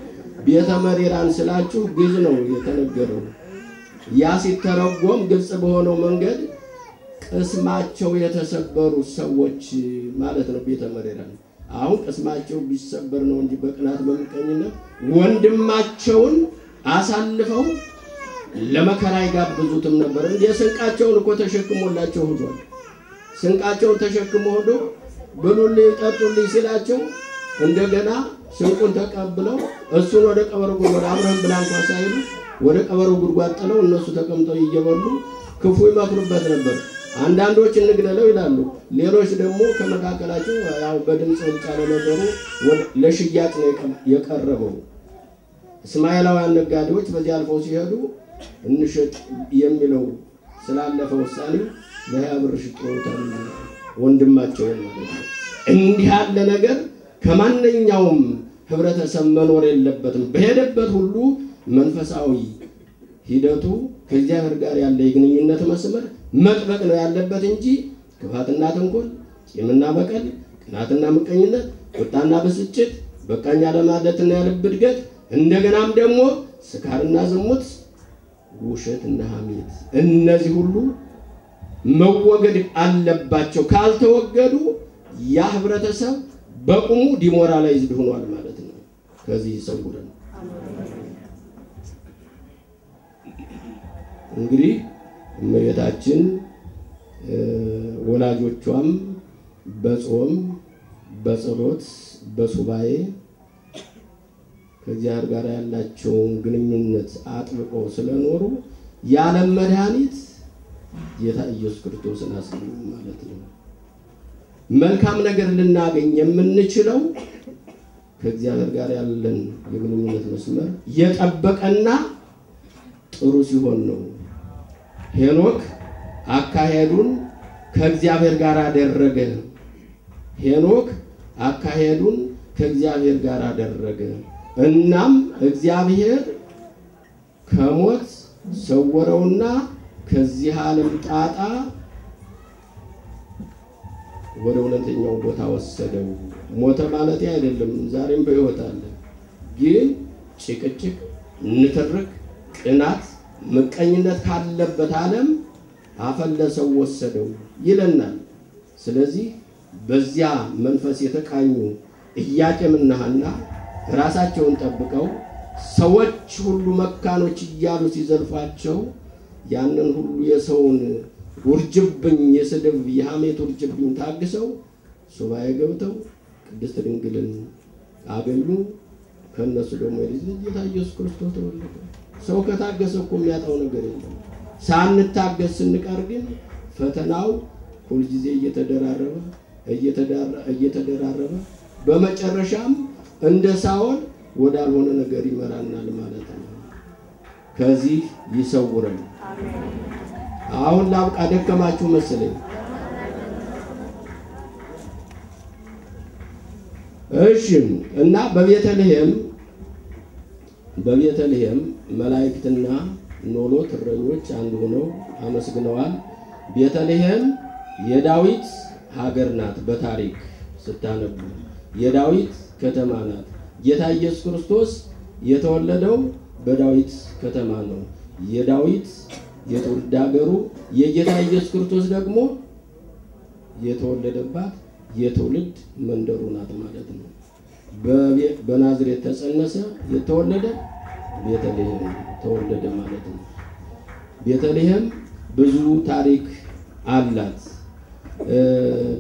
ቤተ መሪራን ስላችሁ ግዕዝ ነው የተነገረው። ያ ሲተረጎም ግልጽ በሆነው መንገድ ቅስማቸው የተሰበሩ ሰዎች ማለት ነው ቤተ መሪራን። አሁን ቅስማቸው ቢሰበር ነው እንጂ በቅናት በምቀኝነት ወንድማቸውን አሳልፈው ለመከራ ይጋብዙትም ነበር። እንደ ስንቃቸውን እኮ ተሸክሞላቸው ሄዷል። ስንቃቸውን ተሸክሞ ሄዶ ብሉልኝ ጠጡልኝ ሲላቸው እንደገና ስንቁን ተቀብለው እሱን ወደ ቀበሮ ጉድጓድ አብረን ብላ እንኳን ሳይሉ ወደ ቀበሮ ጉድጓድ ጥለው እነሱ ተቀምጠው እየበሉ ክፉ ይመክሩበት ነበር። አንዳንዶች እንግደለው ይላሉ፣ ሌሎች ደግሞ ከመካከላቸው ያው በድምጽ ብልጫ ለነገሩ ለሽያጭ ነው የቀረበው። እስማኤላውያን ነጋዴዎች በዚህ አልፈው ሲሄዱ እንሽጥ የሚለው ስላለፈ ውሳኔ ለ20 ብር ሽጠውታል ወንድማቸውን ማለት ነው። እንዲህ ያለ ነገር ከማንኛውም ህብረተሰብ መኖር የለበትም። በሄደበት ሁሉ መንፈሳዊ ሂደቱ ከእግዚአብሔር ጋር ያለ የግንኙነት መስመር መጥበቅ ነው ያለበት እንጂ ክፋትና ተንኮል፣ ቂምና በቀል፣ ቅናትና ምቀኝነት፣ ቁጣና ብስጭት፣ በቃኝ አለማለትና የልብ እድገት፣ እንደገናም ደግሞ ስካርና ዝሙት፣ ውሸትና ሐሜት፣ እነዚህ ሁሉ መወገድ አለባቸው። ካልተወገዱ ያ ህብረተሰብ በቁሙ demoralized ሆኗል ማለት ነው። ከዚህ ይሰውረን። እንግዲህ እመቤታችን ወላጆቿም በጾም በጸሎት በሱባኤ ከእግዚአብሔር ጋር ያላቸውን ግንኙነት አጥብቀው ስለኖሩ የዓለም መድኃኒት ጌታ ኢየሱስ ክርስቶስን አስገኙ ማለት ነው። መልካም ነገር ልናገኝ የምንችለው ከእግዚአብሔር ጋር ያለን የግንኙነት መስመር የጠበቀና ጥሩ ሲሆን ነው። ሄኖክ አካሄዱን ከእግዚአብሔር ጋር አደረገ። ሄኖክ አካሄዱን ከእግዚአብሔር ጋር አደረገ። እናም እግዚአብሔር ከሞት ሰወረውና ከዚህ ዓለም ጣጣ ወደ እውነተኛው ቦታ ወሰደው። ሞተ ማለት አይደለም፣ ዛሬም በሕይወት አለ። ግን ጭቅጭቅ፣ ንትርክ፣ ቅናት፣ ምቀኝነት ካለበት ዓለም አፈለሰው ወሰደው ይለናል። ስለዚህ በዚያ መንፈስ የተቃኙ ኢያቄምና ሐና ራሳቸውን ጠብቀው ሰዎች ሁሉ መካኖች እያሉ ሲዘልፏቸው ያንን ሁሉ የሰውን ውርጅብኝ የስድብ የሐሜት ውርጅብኝ ታግሰው ሱባኤ ገብተው ቅድስት ድንግልን አገኙ። ከነሱ ደግሞ የልጅ ልጅ ጌታ ኢየሱስ ክርስቶስ ተወለደ። ሰው ከታገሰ እኮ የሚያጣው ነገር የለም። ሳንታገስ ስንቀር ግን ፈተናው ሁልጊዜ እየተደራረበ እየተደራረበ በመጨረሻም እንደ ሳኦል ወዳልሆነ ነገር ይመራናል ማለት ነው። ከዚህ ይሰውረን። አሁን ላብቃ፣ ደከማችሁ መሰለኝ። እሺ እና በቤተልሔም መላእክትና ኖሎት እረኞች አንድ ሆነው አመስግነዋል። ቤተልሔም የዳዊት ሀገር ናት። በታሪክ ስታነቡ የዳዊት ከተማ ናት። ጌታ ኢየሱስ ክርስቶስ የተወለደው በዳዊት ከተማ ነው። የዳዊት የትውልድ ሀገሩ የጌታ ኢየሱስ ክርስቶስ ደግሞ የተወለደባት የትውልድ መንደሩ ናት ማለት ነው። በናዝሬት ተጸነሰ፣ የተወለደ ቤተልሔም ተወለደ ማለት ነው። ቤተልሔም ብዙ ታሪክ አላት።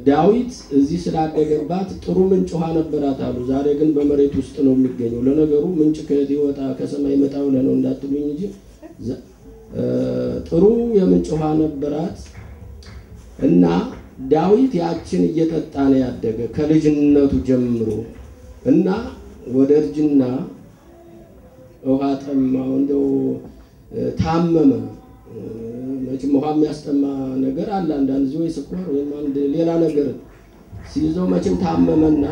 ዳዊት እዚህ ስላደገባት ጥሩ ምንጭ ውሃ ነበራት አሉ። ዛሬ ግን በመሬት ውስጥ ነው የሚገኘው። ለነገሩ ምንጭ ከየት ይወጣ ከሰማይ ይመጣ ብለህ ነው እንዳትሉኝ እንጂ ጥሩ የምንጭ ውሃ ነበራት እና ዳዊት ያችን እየጠጣ ነው ያደገ ከልጅነቱ ጀምሮ እና ወደ እርጅና ውሃ ጠማው፣ እንደው ታመመ። መቼም ውሃ የሚያስጠማ ነገር አለ አንዳንድ ጊዜ ወይ ስኳር ወይም አንድ ሌላ ነገር ሲይዘው መቼም ታመመና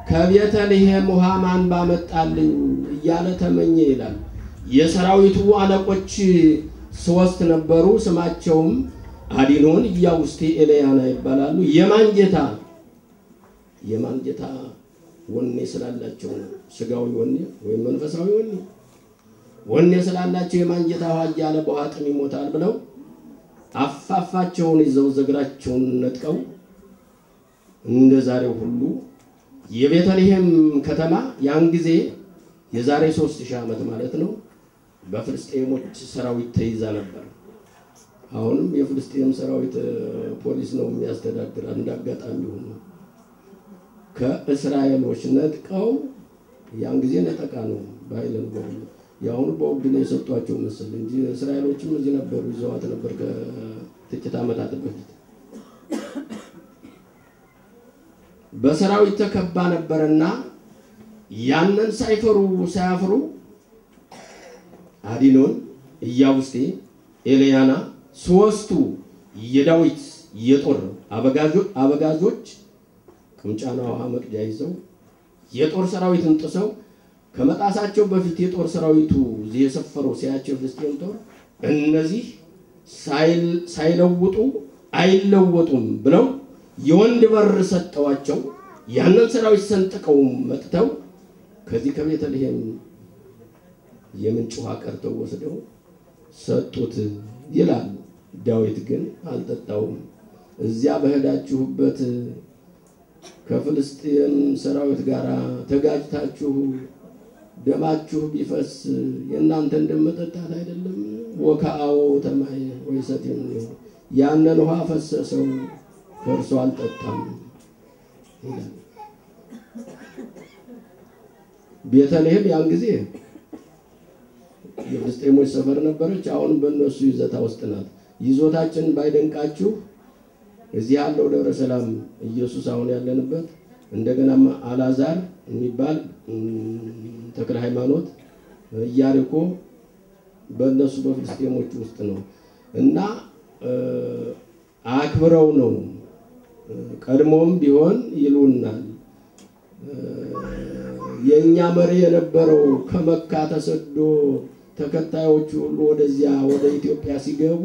ከቤተልሔም ውሃ ማን ባመጣልኝ እያለ ተመኘ ይላል። የሰራዊቱ አለቆች ሶስት ነበሩ። ስማቸውም አዲኖን፣ ኢያቡስቴ፣ ኤልያና ይባላሉ። የማን ጌታ ወኔ ስላላቸው ነው። ስጋዊ ወኔ ወይም መንፈሳዊ ወኔ ስላላቸው የማን ጌታ ውሃ እያለ በውሃ ጥም ይሞታል ብለው አፋፋቸውን ይዘው ዘግራቸውን ነጥቀው እንደ ዛሬው ሁሉ የቤተልሔም ከተማ ያን ጊዜ የዛሬ 3000 ዓመት ማለት ነው በፍልስጤሞች ሰራዊት ተይዛ ነበር። አሁንም የፍልስጤም ሰራዊት ፖሊስ ነው የሚያስተዳድር። እንዳጋጣሚ ሆኖ ከእስራኤሎች ነጥቀው ያን ጊዜ ነጠቃ ነው በኃይል ነው። ያሁኑ በውድ ነው የሰጧቸው መሰል እንጂ እስራኤሎችም እዚህ ነበሩ፣ ይዘዋት ነበር ከጥቂት ዓመታት በፊት። በሰራዊት ተከባ ነበርና ያንን ሳይፈሩ ሳያፍሩ አዲኖን፣ ኢያቡስቴ፣ ኤልያና ሶስቱ የዳዊት የጦር አበጋዞች ቅምጫና ውሃ መቅጃ ይዘው የጦር ሰራዊትን ጥሰው ከመጣሳቸው በፊት የጦር ሰራዊቱ የሰፈረው ሲያቸው ፍልስጤም ጦር እነዚህ ሳይለውጡ አይለወጡም ብለው የወንድ በር ሰጠዋቸው። ያንን ሰራዊት ሰንጥቀው መጥተው ከዚህ ከቤተልሔም የምንጭ ውሃ ቀርተው ወስደው ሰጡት ይላል። ዳዊት ግን አልጠጣውም። እዚያ በሄዳችሁበት ከፍልስጤም ሰራዊት ጋር ተጋጭታችሁ ደማችሁ ቢፈስ የእናንተ እንደመጠጣት አይደለም? ወከአዎ ተማየ ወይሰትም ያንን ውሃ ፈሰሰው ከእርሱ አልጠጣም ይላል። ቤተልሔም ያን ጊዜ የፍልስጤሞች ሰፈር ነበረች። አሁን በእነሱ ይዘታ ውስጥ ናት። ይዞታችን ባይደንቃችሁ እዚህ ያለው ደብረ ሰላም ኢየሱስ አሁን ያለንበት እንደገና አላዛር የሚባል ተክለ ሃይማኖት ኢያሪኮ በእነሱ በፍልስጤሞች ውስጥ ነው እና አክብረው ነው ቀድሞም ቢሆን ይሉናል። የኛ መሪ የነበረው ከመካ ተሰዶ ተከታዮቹ ሁሉ ወደዚያ ወደ ኢትዮጵያ ሲገቡ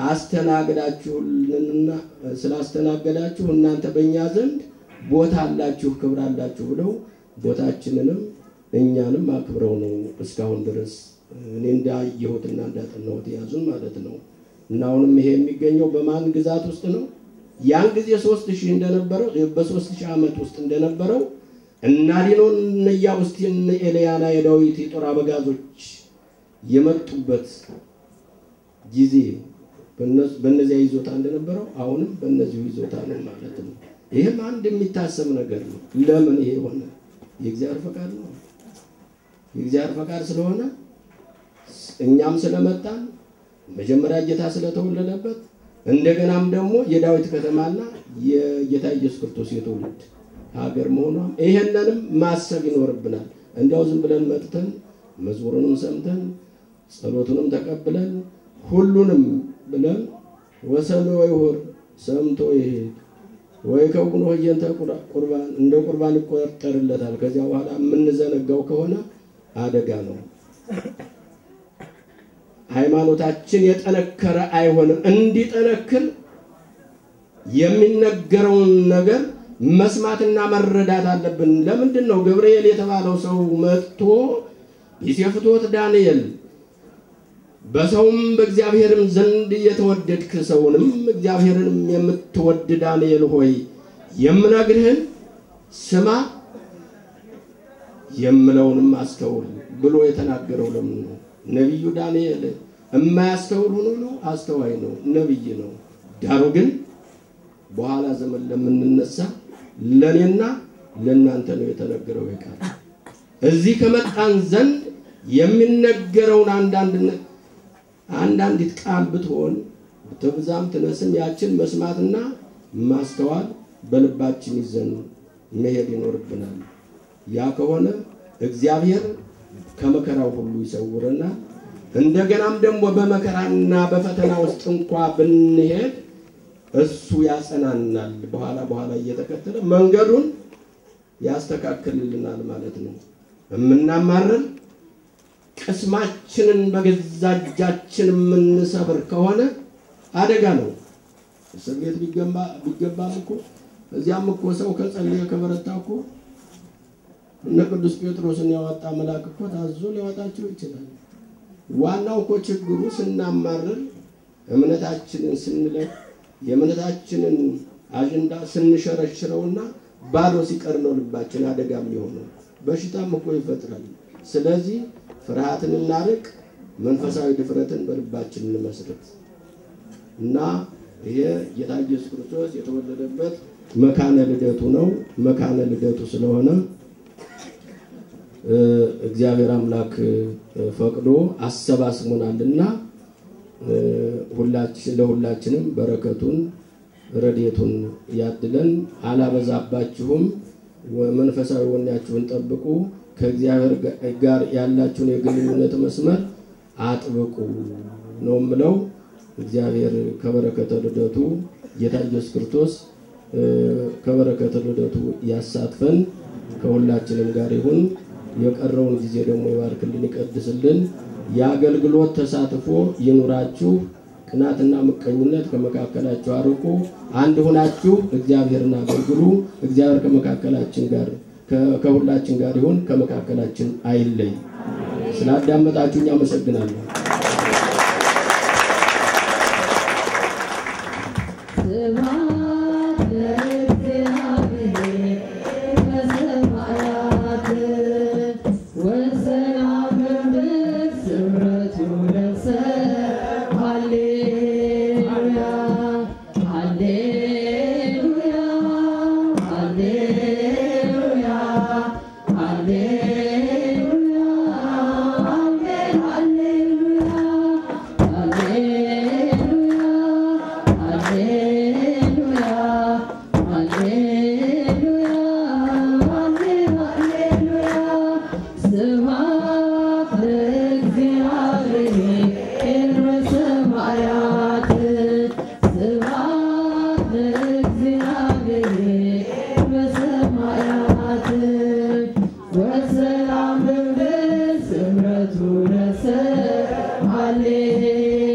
አስተናግዳችሁልንና ስላስተናገዳችሁ እናንተ በእኛ ዘንድ ቦታ አላችሁ፣ ክብር አላችሁ ብለው ቦታችንንም እኛንም አክብረው ነው እስካሁን ድረስ እኔ እንዳየሁትና እንዳጠናሁት ያዙን ማለት ነው። እና አሁንም ይሄ የሚገኘው በማን ግዛት ውስጥ ነው? ያን ጊዜ 3000 እንደነበረው በ3000 ዓመት ውስጥ እንደነበረው እና ዲኖን እነ ኢያቡስቴን እነ ኤልያና የዳዊት የጦር አበጋዞች የመጡበት ጊዜ በእነዚያ ይዞታ እንደነበረው አሁንም በእነዚሁ ይዞታ ነው ማለት ነው። ይሄም አንድ የሚታሰብ ነገር ነው። ለምን ይሄ ሆነ? የእግዚአብሔር ፈቃድ ነው። የእግዚአብሔር ፈቃድ ስለሆነ እኛም ስለመጣን መጀመሪያ ጌታ ስለተወለደበት እንደገናም ደግሞ የዳዊት ከተማና የጌታ ኢየሱስ ክርስቶስ የትውልድ ሀገር መሆኗም ይሄንንም ማሰብ ይኖርብናል። እንዲያው ዝም ብለን መጥተን መዝሙሩንም ሰምተን ጸሎቱንም ተቀብለን ሁሉንም ብለን ወሰኑ ይሁር ሰምቶ ይሄድ ወይ ከውኖ ህየንተ ቁርባን እንደ ቁርባን ይቆጠርለታል። ከዚያ በኋላ የምንዘነጋው ከሆነ አደጋ ነው። ሃይማኖታችን የጠነከረ አይሆንም። እንዲጠነክር የሚነገረውን ነገር መስማትና መረዳት አለብን። ለምንድን ነው ገብርኤል የተባለው ሰው መጥቶ ይሴፍቶት ዳንኤል በሰውም በእግዚአብሔርም ዘንድ የተወደድክ ሰውንም እግዚአብሔርንም የምትወድ ዳንኤል ሆይ የምነግርህን ስማ የምለውንም አስተውል ብሎ የተናገረው ለምን ነው? ነብዩ ዳንኤል የማያስተውል ሆኖ ነው? አስተዋይ ነው፣ ነብይ ነው። ዳሩ ግን በኋላ ዘመን ለምንነሳ ለኔና ለናንተ ነው የተነገረው ቃል። እዚህ ከመጣን ዘንድ የሚነገረውን አንዳንዲት ቃል ብትሆን ብትብዛም ትነስም ያችን መስማትና ማስተዋል በልባችን ይዘን መሄድ ይኖርብናል። ያ ከሆነ እግዚአብሔር ከመከራው ሁሉ ይሰውረናል። እንደገናም ደግሞ በመከራና በፈተና ውስጥ እንኳን ብንሄድ እሱ ያጸናናል። በኋላ በኋላ እየተከተለ መንገዱን ያስተካክልልናል ማለት ነው። እምናማርር ቅስማችንን በገዛ እጃችን የምንሰብር ከሆነ አደጋ ነው። እስር ቤት ቢገባም እኮ እዚያም እኮ ሰው ከጸለየ ከበረታ እኮ እነ ቅዱስ ጴጥሮስን ያወጣ መልአክ እኮ ታዞ ሊያወጣቸው ይችላል። ዋናው እኮ ችግሩ ስናማርር እምነታችንን ስንለቅ የእምነታችንን አጀንዳ ስንሸረሽረውና ባዶ ሲቀር ነው ልባችን አደጋ የሚሆነው። በሽታም እኮ ይፈጥራል። ስለዚህ ፍርሃትን እናርቅ፣ መንፈሳዊ ድፍረትን በልባችን እንመስርት እና ይሄ ጌታ ኢየሱስ ክርስቶስ የተወለደበት መካነ ልደቱ ነው። መካነ ልደቱ ስለሆነ እግዚአብሔር አምላክ ፈቅዶ አሰባስቦናልና ለሁላችንም በረከቱን ረድኤቱን ያድለን። አላበዛባችሁም። መንፈሳዊ ወኔያችሁን ጠብቁ። ከእግዚአብሔር ጋር ያላችሁን የግንኙነት መስመር አጥብቁ ነው የምለው። እግዚአብሔር ከበረከተ ልደቱ ጌታ ኢየሱስ ክርስቶስ ከበረከተ ልደቱ ያሳትፈን፣ ከሁላችንም ጋር ይሁን። የቀረውን ጊዜ ደግሞ ይባርክልን፣ ይቀድስልን። የአገልግሎት ተሳትፎ ይኑራችሁ። ቅናትና ምቀኝነት ከመካከላችሁ አርቁ። አንድ ሆናችሁ እግዚአብሔርን አገልግሉ። እግዚአብሔር ከመካከላችን ጋር ከሁላችን ጋር ይሁን፣ ከመካከላችን አይለይ። ስላዳመጣችሁኝ አመሰግናለሁ።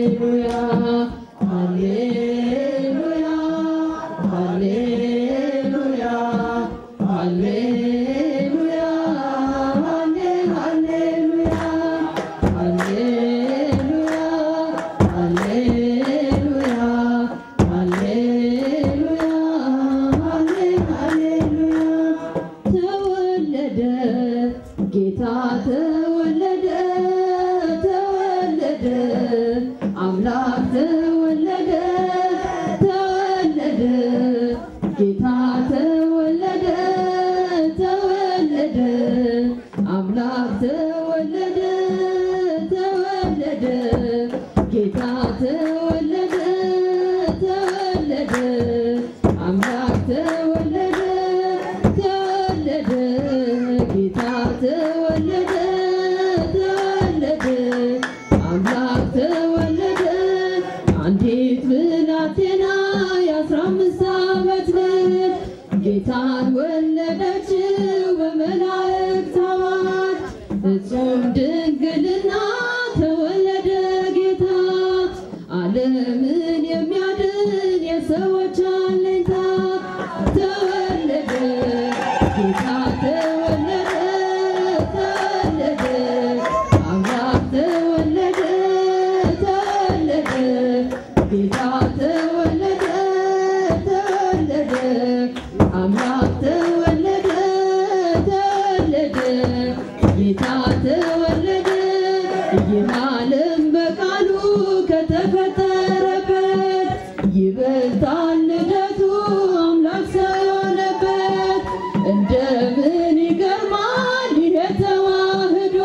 Hallelujah, hallelujah, hallelujah. ጌታ ተወለደ ተወለደ አምላክ ተወለደ ተወለደ ጌታ ተወለደ ተወለደ አምላክ ተወለደ ተወለደ ጌታ ተወለደ ተወለደ አምላክ ተወለደ። አንዲት ብላቴና የ15 ዓመት ልጅ ጌታን ወለደችው በመላእክት አዋጅ። ፍጹም ድንግልና ተወለደ ጌታ ዓለምን የሚያድን የሰዎች አለኝታ። ተወለደ ጌታ ተወለደ ተወለደ አምላክ ተወለደ ተወለደ ጌታ ተወለደ ተወለደ አምላክ ተወለደ ተወለደ ጌታ ተወለደ። ይህ ዓለም በቃሉ ከተፈጠረበት ይበልጣል ልደቱ አምላክ ሰው የሆነበት። እንደምን ይገርማል ይሄ ተዋህዶ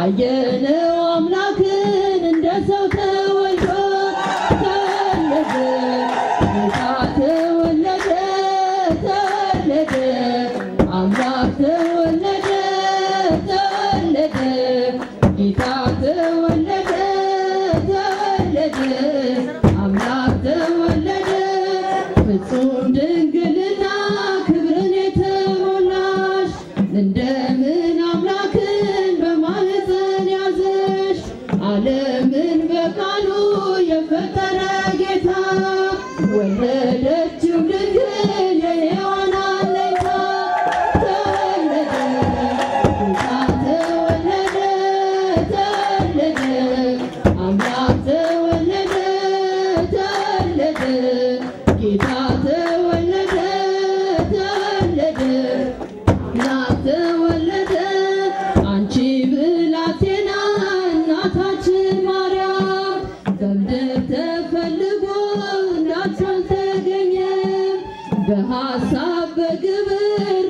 አየነው አምላክን እንደ ሰው ተወልዶ። ተወለደ ጌታ ተወለደ ተወለደ አምላክ ተወለደ ተወለደ ጌታ ተወለደ ተወለደ አምላክ ተወለደ። ፍጹም ድንግልና ክብርን የተሞላሽ እንደምን አምላክን በማኅፀን ያዘሽ። ዓለምን በቃሉ የፈጠረ ጌታ ወለደችው ድንግል የሔዋን አለኝታ። ተወለደ ጌታ ተወለደ ተወለደ አምላክ ተወለደ ተወለደ ጌታ ተወለደ ተወለደ አምላክ ተወለደ። አንቺ ብላቴና እናታችን ማርያም በምድር ተፈልጎ እንዳንቺ አልተገኘም። በሐሳብ በግብር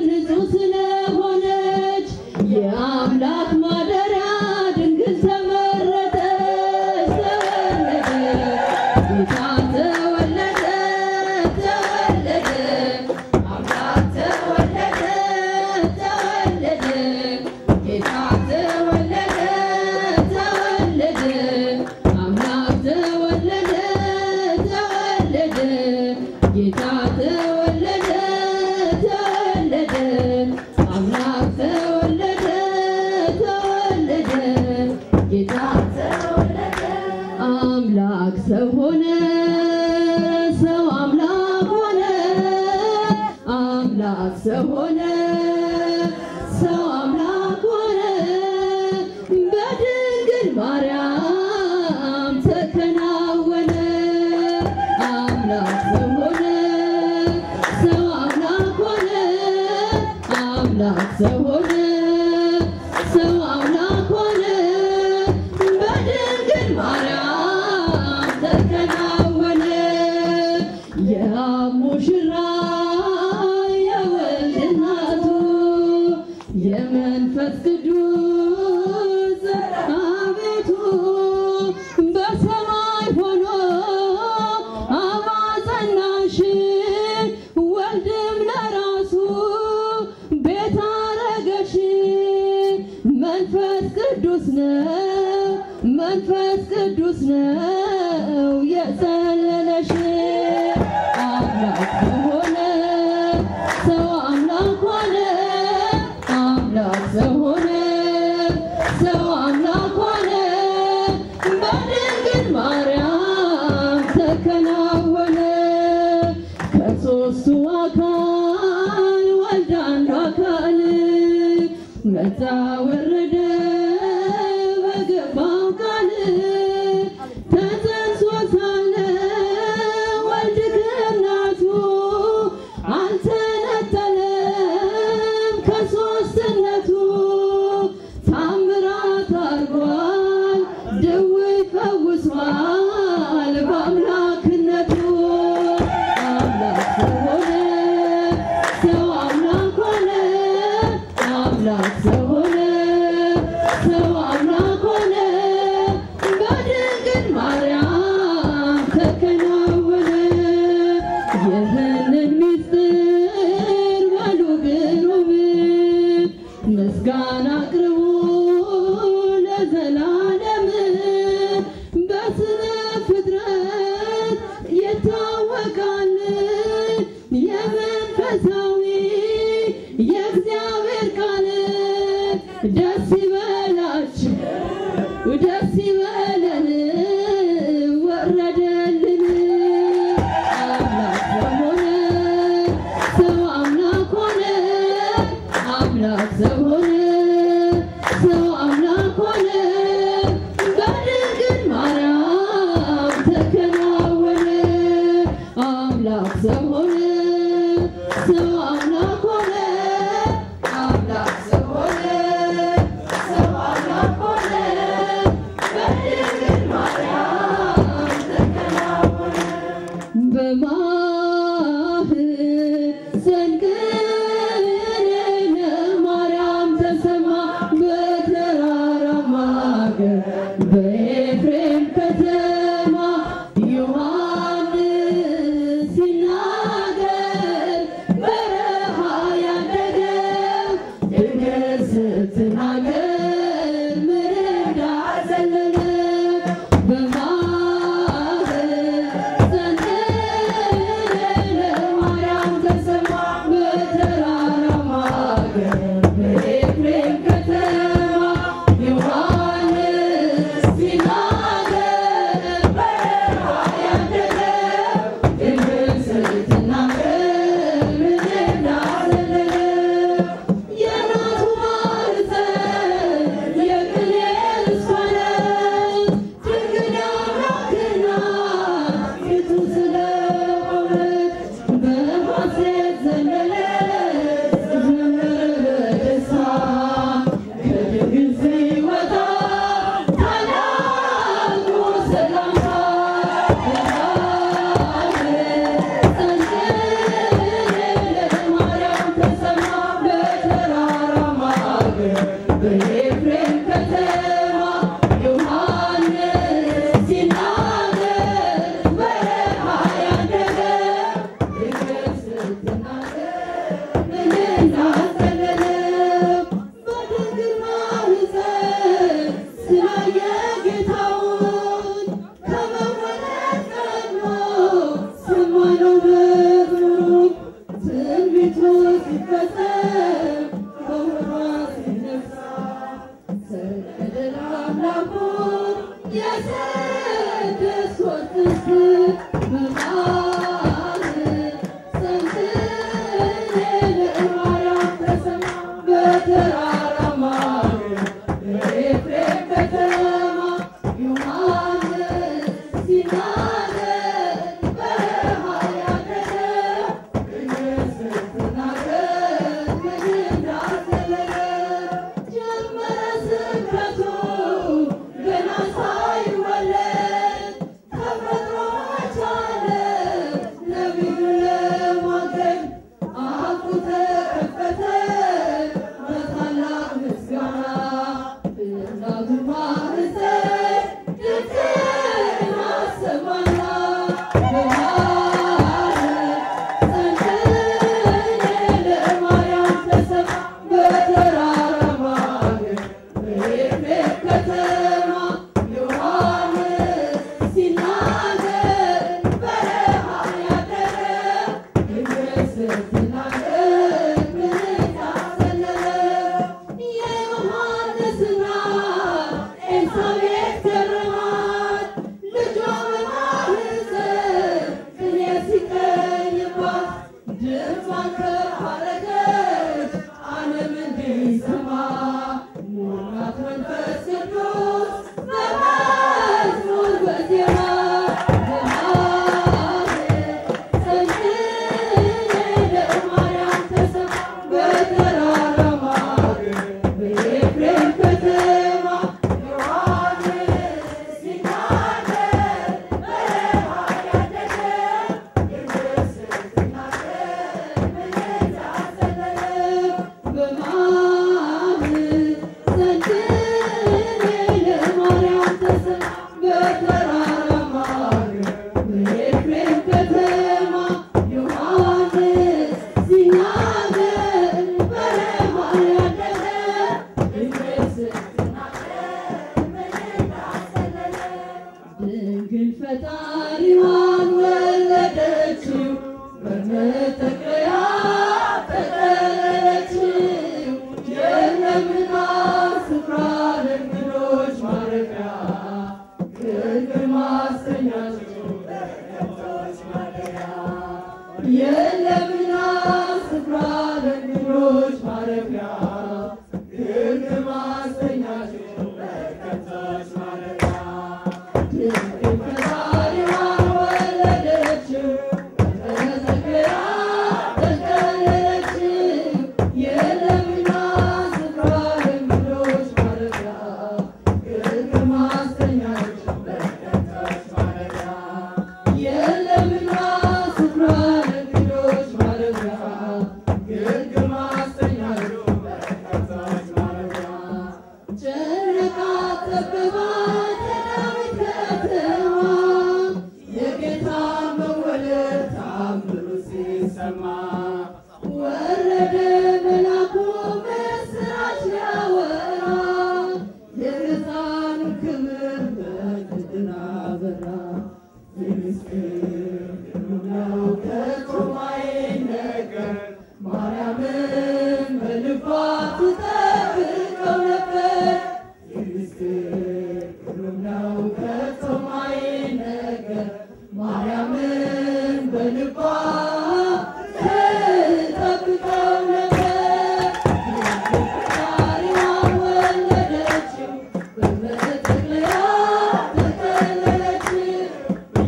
ንጹሕ ስለሆነች የአምላክ ማደሪያ ድንግል ተመረጠች። ተወለደ ጌታ ተወለደ ተወለደ አምላክ ተወለደ ተወለደ ጌታ ተወለደ ተወለደ አምላክ ተወለደ ተወለደ ጌታ ተወለደ ተወለደ አምላክ ተወለደ ተወለደ ጌታ ተወለደ። አምላክ ሰው ሆነ ሰው አምላክ ሆነ አምላክ ሰው ሆነ ሰው አምላክ ሆነ በድንግል ማርያም ተከናወነ። አምላክ ሰው ሆነ ሰው አምላክ ሆነ አምላክ ሰው ሆነ ሰው አምላክ ሆነ በድንግል ማርያም ተከናወነ። የአብ ሙሽራ የወልድ እናቱ የመንፈስ ቅዱስ አቤቱ በሰማይ ሆኖ አብ አጸናሽ ወልድም ለራሱ ቤት አረገሽ። መንፈስ ቅዱስ ነው መንፈስ ቅዱስ ነው የጸለለሽ። አምላክ ሰው ሆነ ሰው አምላክ ሆነ አምላክ ሰው ሆነ ሰው አምላክ ሆነ በድንግል ማርያም ተከናወነ። ከሦስቱ አካል ወልድ አንዱ አካል መጣ ወረደ በገባው ቃል ተጸንሶ ሳለ ወልድ ከእናቱ አልተነጠለም ከሦስትነቱ። ታምራት አድርጓል ድውይ ፈውሷል በአምላክነቱ። አምላክ ይህንን ምስጢር በሉ ግሩም ምስጋና አቅርቡ ለዘላለም። በስነ ፍጥረት ይታወቃል የመንፈሳዊ የእግዚአብሔር ቃል። ደስ ይበላችሁ ደስ ይበለን ወረደልን አምላክ ሰው ሆነ፣ ሰው አምላክ ሆነ፣ አምላክ ሰው ሆነ፣ ሰው አምላክ ሆነ፣ በድንግል ማርያም ተከናወነ። አምላክ ሰው ሆነ፣ ሰው አምላክ ሆነ፣ አምላክ ሰው ሆነ፣ ሰው አምላክ ሆነ፣ በድንግል ማርያም ተከናወነ። በማኅፀን ቅኔ ለማርያም ተሰማ በተራራማ አገር በኤፍሬም ከተማ። ዮሐንስ ሲናገር በረሃ ያደገው ድንግል ስትናገር ምድር እንዳዘለለ። በማኅፀን ቅኔ ለማርያም ተሰማ በተራራማ አገር በኤፍሬም ከተማ። ዮሐንስ ሲናገር በረሃ ያደገው ድንግል ስትናገር ምድር እንዳዘለለ። የእናቱ ማኅፀን የቅኔ እርሷ ናት፣ ድንግል የአምላክ እናት ፊቱ ስለቆመች በሐሴት ዘለለች ዘመረ በደስታ ከድንግል ሲወጣ ታላቁ ሰላምታ። ለማርያም ተሰማ በተራራማ አገር በኤፍሬም ከተማ። ዮሐንስ ሲናገር በረሃ ያደገ ድንግል ስትናገር ምን እንዳዘለለ። በድንግል ማኅፀን ስላየ ጌታውን ከመወለድ ቀድሞ ሰማነው መዝሙሩን። ትንቢቱ ሲፈጸም በሆዷ ሲነሳ ሰገደ ለአምላኩ የስድስት ወር ጽንስ። በማኅፀን ቅኔ ለማርያም ተሰማ በተራራማ አገር በኤፍሬም ከተማ። ዮሐንስ ሲናገር በረሃ ያደገ ድንግል ስትናገር ምድር እንዳዘለለ። ጀመረ ስብከቱ ገና ሳይወለድ ተፈጥሮ ቻለ ነቢዩን ለማገድ። አፉ ተከፈተ በታላቅ ምስጋና እናቱ ማኅፀን ድምፅን አሰማና። በማኅፀን ቅኔ ለማርያም ተሰማ በተራራማ አገር በኤፍሬም ከተማ። ዮሐንስ ሲናገር በረሃ ያደረ ድንግል ስትናገር ምድር እንዳዘለለ። የዮሐንስ እናት ኤልሳቤጥ ገረማት፣ ልጇ በማኅፀን ቅኔ ሲቀኝባት። ድምጿን ከፍ አደረገች ዓለም እንዲሰማ፣ ሞላት መንፈስ ቅዱስ በመዝሙር በዜማ። በማኅፀን ቅኔ ለማርያም ተሰማ በተራራማ አገር በኤፍሬም ከተማ። ዮሐንስ ሲናገር በረሃ ያደገ ድንግል ስትናገር ምድር የለምና ስፍራ ለእንግዶች ማረፊያ ግርግም አስተኛችው በከብቶች ማረፊያ። ድንግል ፈጣሪዋን ወለደችው በመጠቅለያ ጠቀለለችው። የለምና ስፍራ ለእንግዶች ማረፊያ ግርግም አስተኛችው በከብቶች ማረፊያ። የለምና ስፍራ ለእንግዶች ማረፊያ ግርግም አስተኛችው በከብቶች ማረፊያ። ጨረቃ ጠበባት የዳዊት ከተማ የጌታ መወለድ ታምሩ ሲሰማ ወረደ መልአኩ ምስራች ሊያወራ የሕፃኑ ክብር በምድር አበራ። ምስጢር ግሩም ነው ከቶ ማይነገር ማርያምን በልቧ ትጠብቀው ነበር። ምስጢር ግሩም ነው ከቶ ማይነገር ማርያምን በልቧ ትጠብቀው ነበር። ፈጣሪዋን ወለደችው በመጠቅለያ ጠቀለለችው።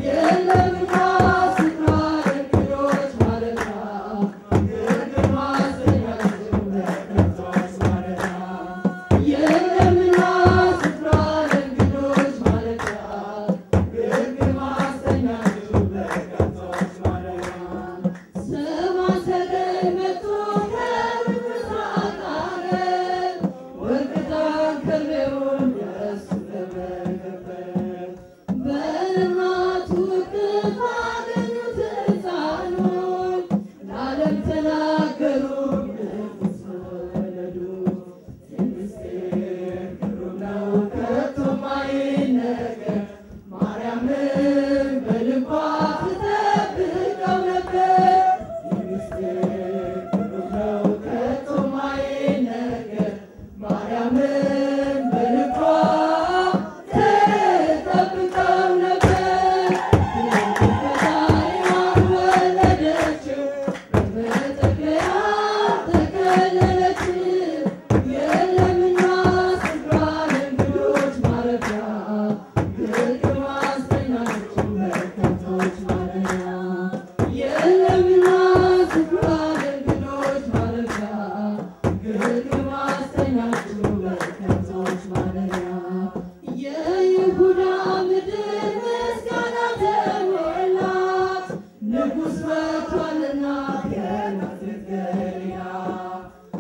የለምና ስፍራ ለእንግዶች ማረፊያ ግርግም አስተኛችው በከብቶች ማረፊያ። የለምና ስፍራ ለእንግዶች ማረፊያ ግርግም አስተኛችው በከብቶች ማረፊያ። ሰብአ ሰገል መጡ ከምስራቅ አገር ወርቅ ዕጣን ከርቤውን ለእሱ ለመገበር በእናቱ እቅፍ አገኙት ሕፃኑን ለዓለም ተናገሩ ንጉሥ መወለዱን። ምስጢር ግሩም ነው ከቶ ማይነገር ማርያምን በልቧ ትጠብቀው ነበር። ምስጢር ግሩም ነው ከቶ ማይነገር ማርያምን በልቧ ትጠብቀው ነበር። ፈጣሪዋን ወለደችው በመጠቅለያ ጠቀለለችው። የለምና ስፍራ ለእንግዶች ማረፊያ ግርግም አስተኛችው በከብቶች ማረፊያ። የለምና ስፍራ ለእንግዶች ማረፊያ ግርግም አስተኛችው በከብቶች ማረፊያ። የይሁዳ ምድር ምስጋና ተሞላት ንጉሥ መጥቷልና ከናዝሬት ገሊላ።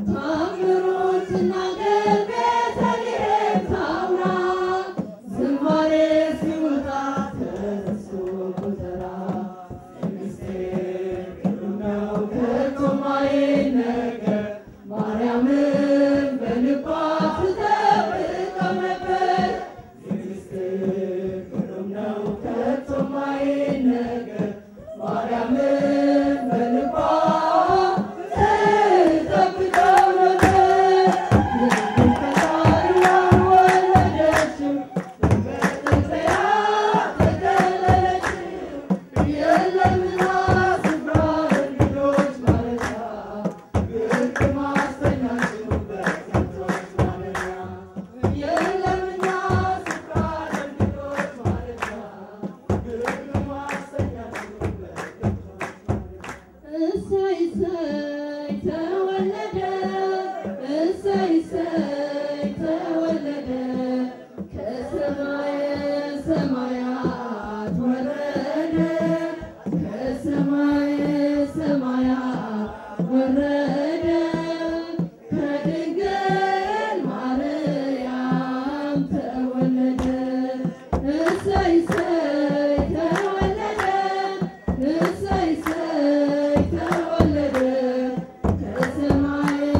ታምሩን ትናገር ቤተልሔም ታውራ ዝማሬ ሲወጣ ተነስቶ ጎተራ። ምስጢር ግሩም ነው ከቶ ማይነገር ማርያምን በልቧ ትጠብቀው ነበር። ምስጢር ግሩም ነው ከቶ ማይነገር ማርያምን በልቧ ትጠብቀው ነበር። ፈጣሪዋን ወለደችው በመጠቅለያ ጠቀለለችው። የለምና ስፍራ ለእንግዶች ማረፊያ ግርግም አስተኛችው በከብቶች ማረፊያ። የለምና ስፍራ ለእንግዶች ማረፊያ ግርግም አስተኛችው በከብቶች ማረፊያ። እሰይ እሰይ ተወለደ እሰይ እሰይ ተወለደ ከሰማየ ሰማያት ወረደ ከሰማየ ሰማያት ወረደ ከድንግል ማርያም ተወለደ። እሰይ እሰይ ተወለደ እሰይ እሰይ ተወለደ ከሰማየ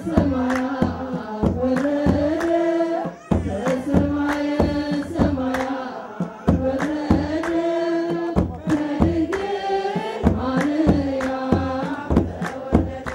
ሰማያት ወረደ ከሰማየ ሰማያት ወረደ ከድንግል ማርያም ተወለደ።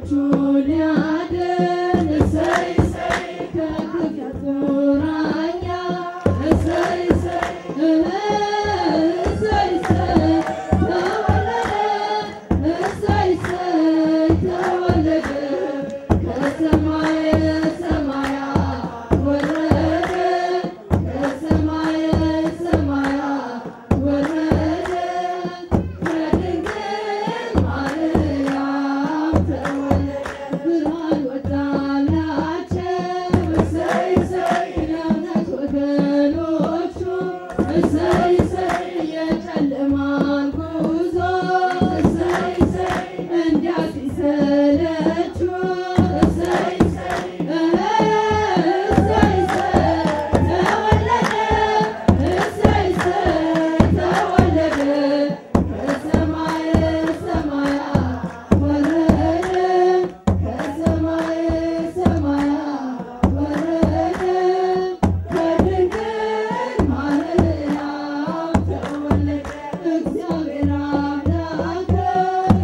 ከወገኖቹ ሊያድን እሰይ እሰይ ከክፉ ቁራኛ እሰይ እሰይ እሰይ እሰይ ተወለደ እሰይ እሰይ ተወለደ ከሰማየ ሰማያት ወረደ ከሰማየ ሰማያት ወረደ ከድንግል ማርያም ተወለደ ብርሃን ወጣላቸው እሰይ እሰይ ለእውነት ወገኖቹ እሰይ እሰይ የጨለማን ጉዞ እሰይ እሰይ እንዲያ ሲሰለቹ እሰይ እሰይ እሰይ እሰይ ተወለደ እሰይ እሰይ ተወለደ ከሰማየ ሰማያት ወረደ ከሰማየ ሰማያት ወረደ ከድንግል ማርያም ተወለደ እግዚአብሔር አምላክ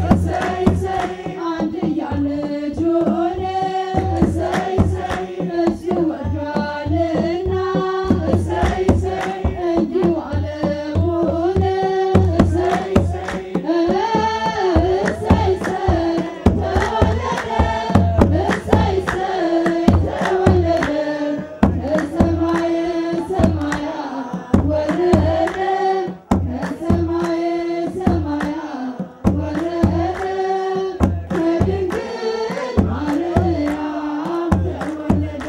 እሰይ እሰይ አንድያ ልጁን እሰይ እሰይ እሱ ወዷልና እሰይ እሰይ እንዲሁ ዓለሙን እሰይ እሰይ እሰይ እሰይ ተወለደ እሰይ እሰይ ተወለደ ከሰማየ ሰማያት ወረደ ከሰማየ ሰማያት ወረደ ከድንግል ማርያም ተወለደ።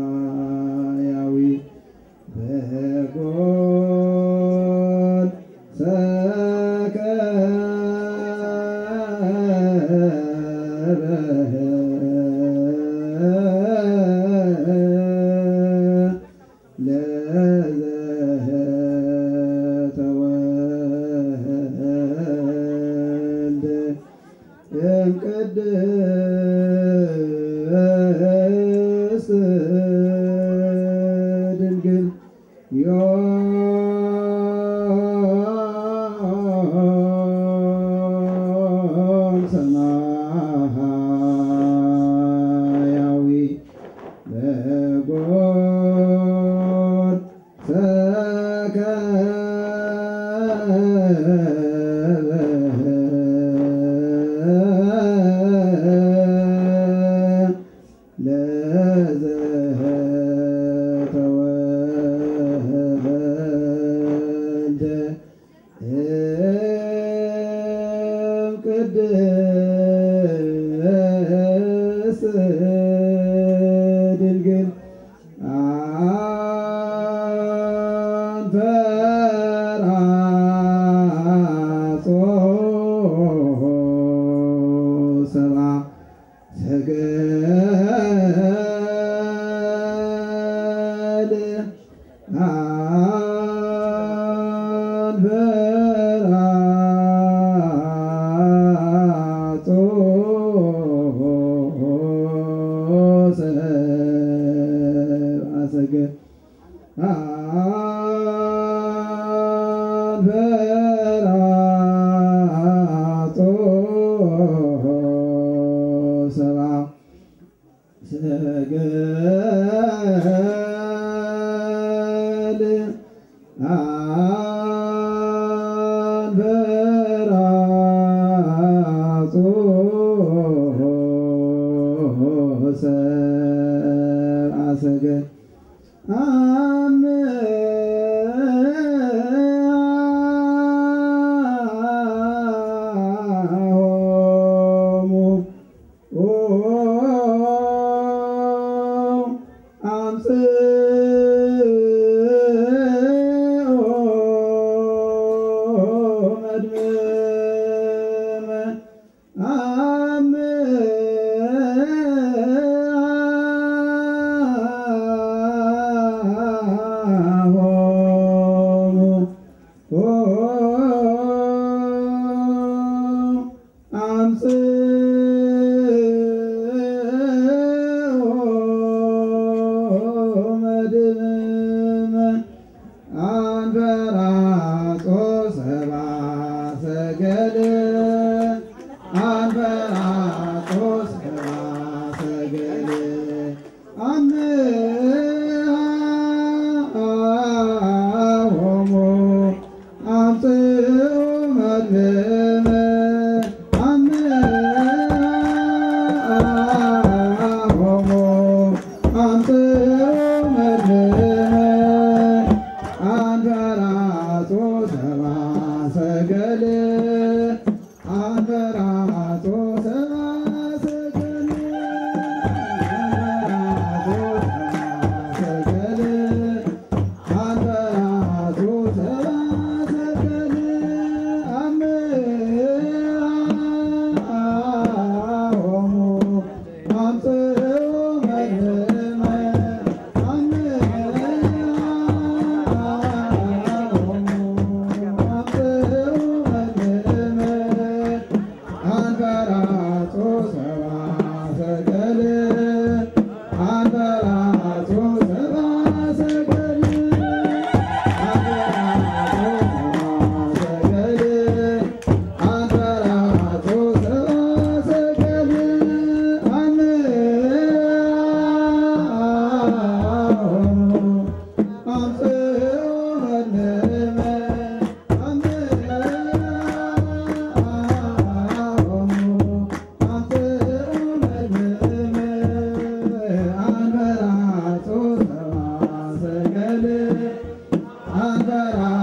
ሰማያዊ በጎል ሰከበ ለዘተወልደ እምቅድስት ድንግል ዮም ሰማያዊ በጎል ሰከበ ለዘተወልደ እምቅድስት ድንግል አንፈ አንፈራጦ ሰብአ ሰገል አንፈራጦ ሰብአ ሰገል አምሆሙ አምጽኦ መድምመ አምሆሙ አምጽኦ መድምመ አንፈራጦ ሰብአ ሰገል አንፈራጦ ሰብአ ሰገል አምሆሙ አምጽኦ መድምመ አምሆሙ አምጽኦ መድምመ አንፈራጦ ሰብአ ሰገል አንፈራጦ ሰብአ ሰገል አንፈራጦ ሰብአ ሰገል አንፈራጦ ሰብአ ሰገል አምሆሙ አምጽኦ መድምመ አምሆሙ አምጽኦ መድምመ አንፈራጦ ሰብአ ሰገል አንፈራጦ ሰብአ ሰገል አንፈራጦ ሰብአ ሰገል አንፈራጦ ሰብአ ሰገል አምሆሙ አምጽኦ መድምመ አምሆሙ አምጽኦ መድምመ አንፈራጦ ሰብአ ሰገል አንፈራጦ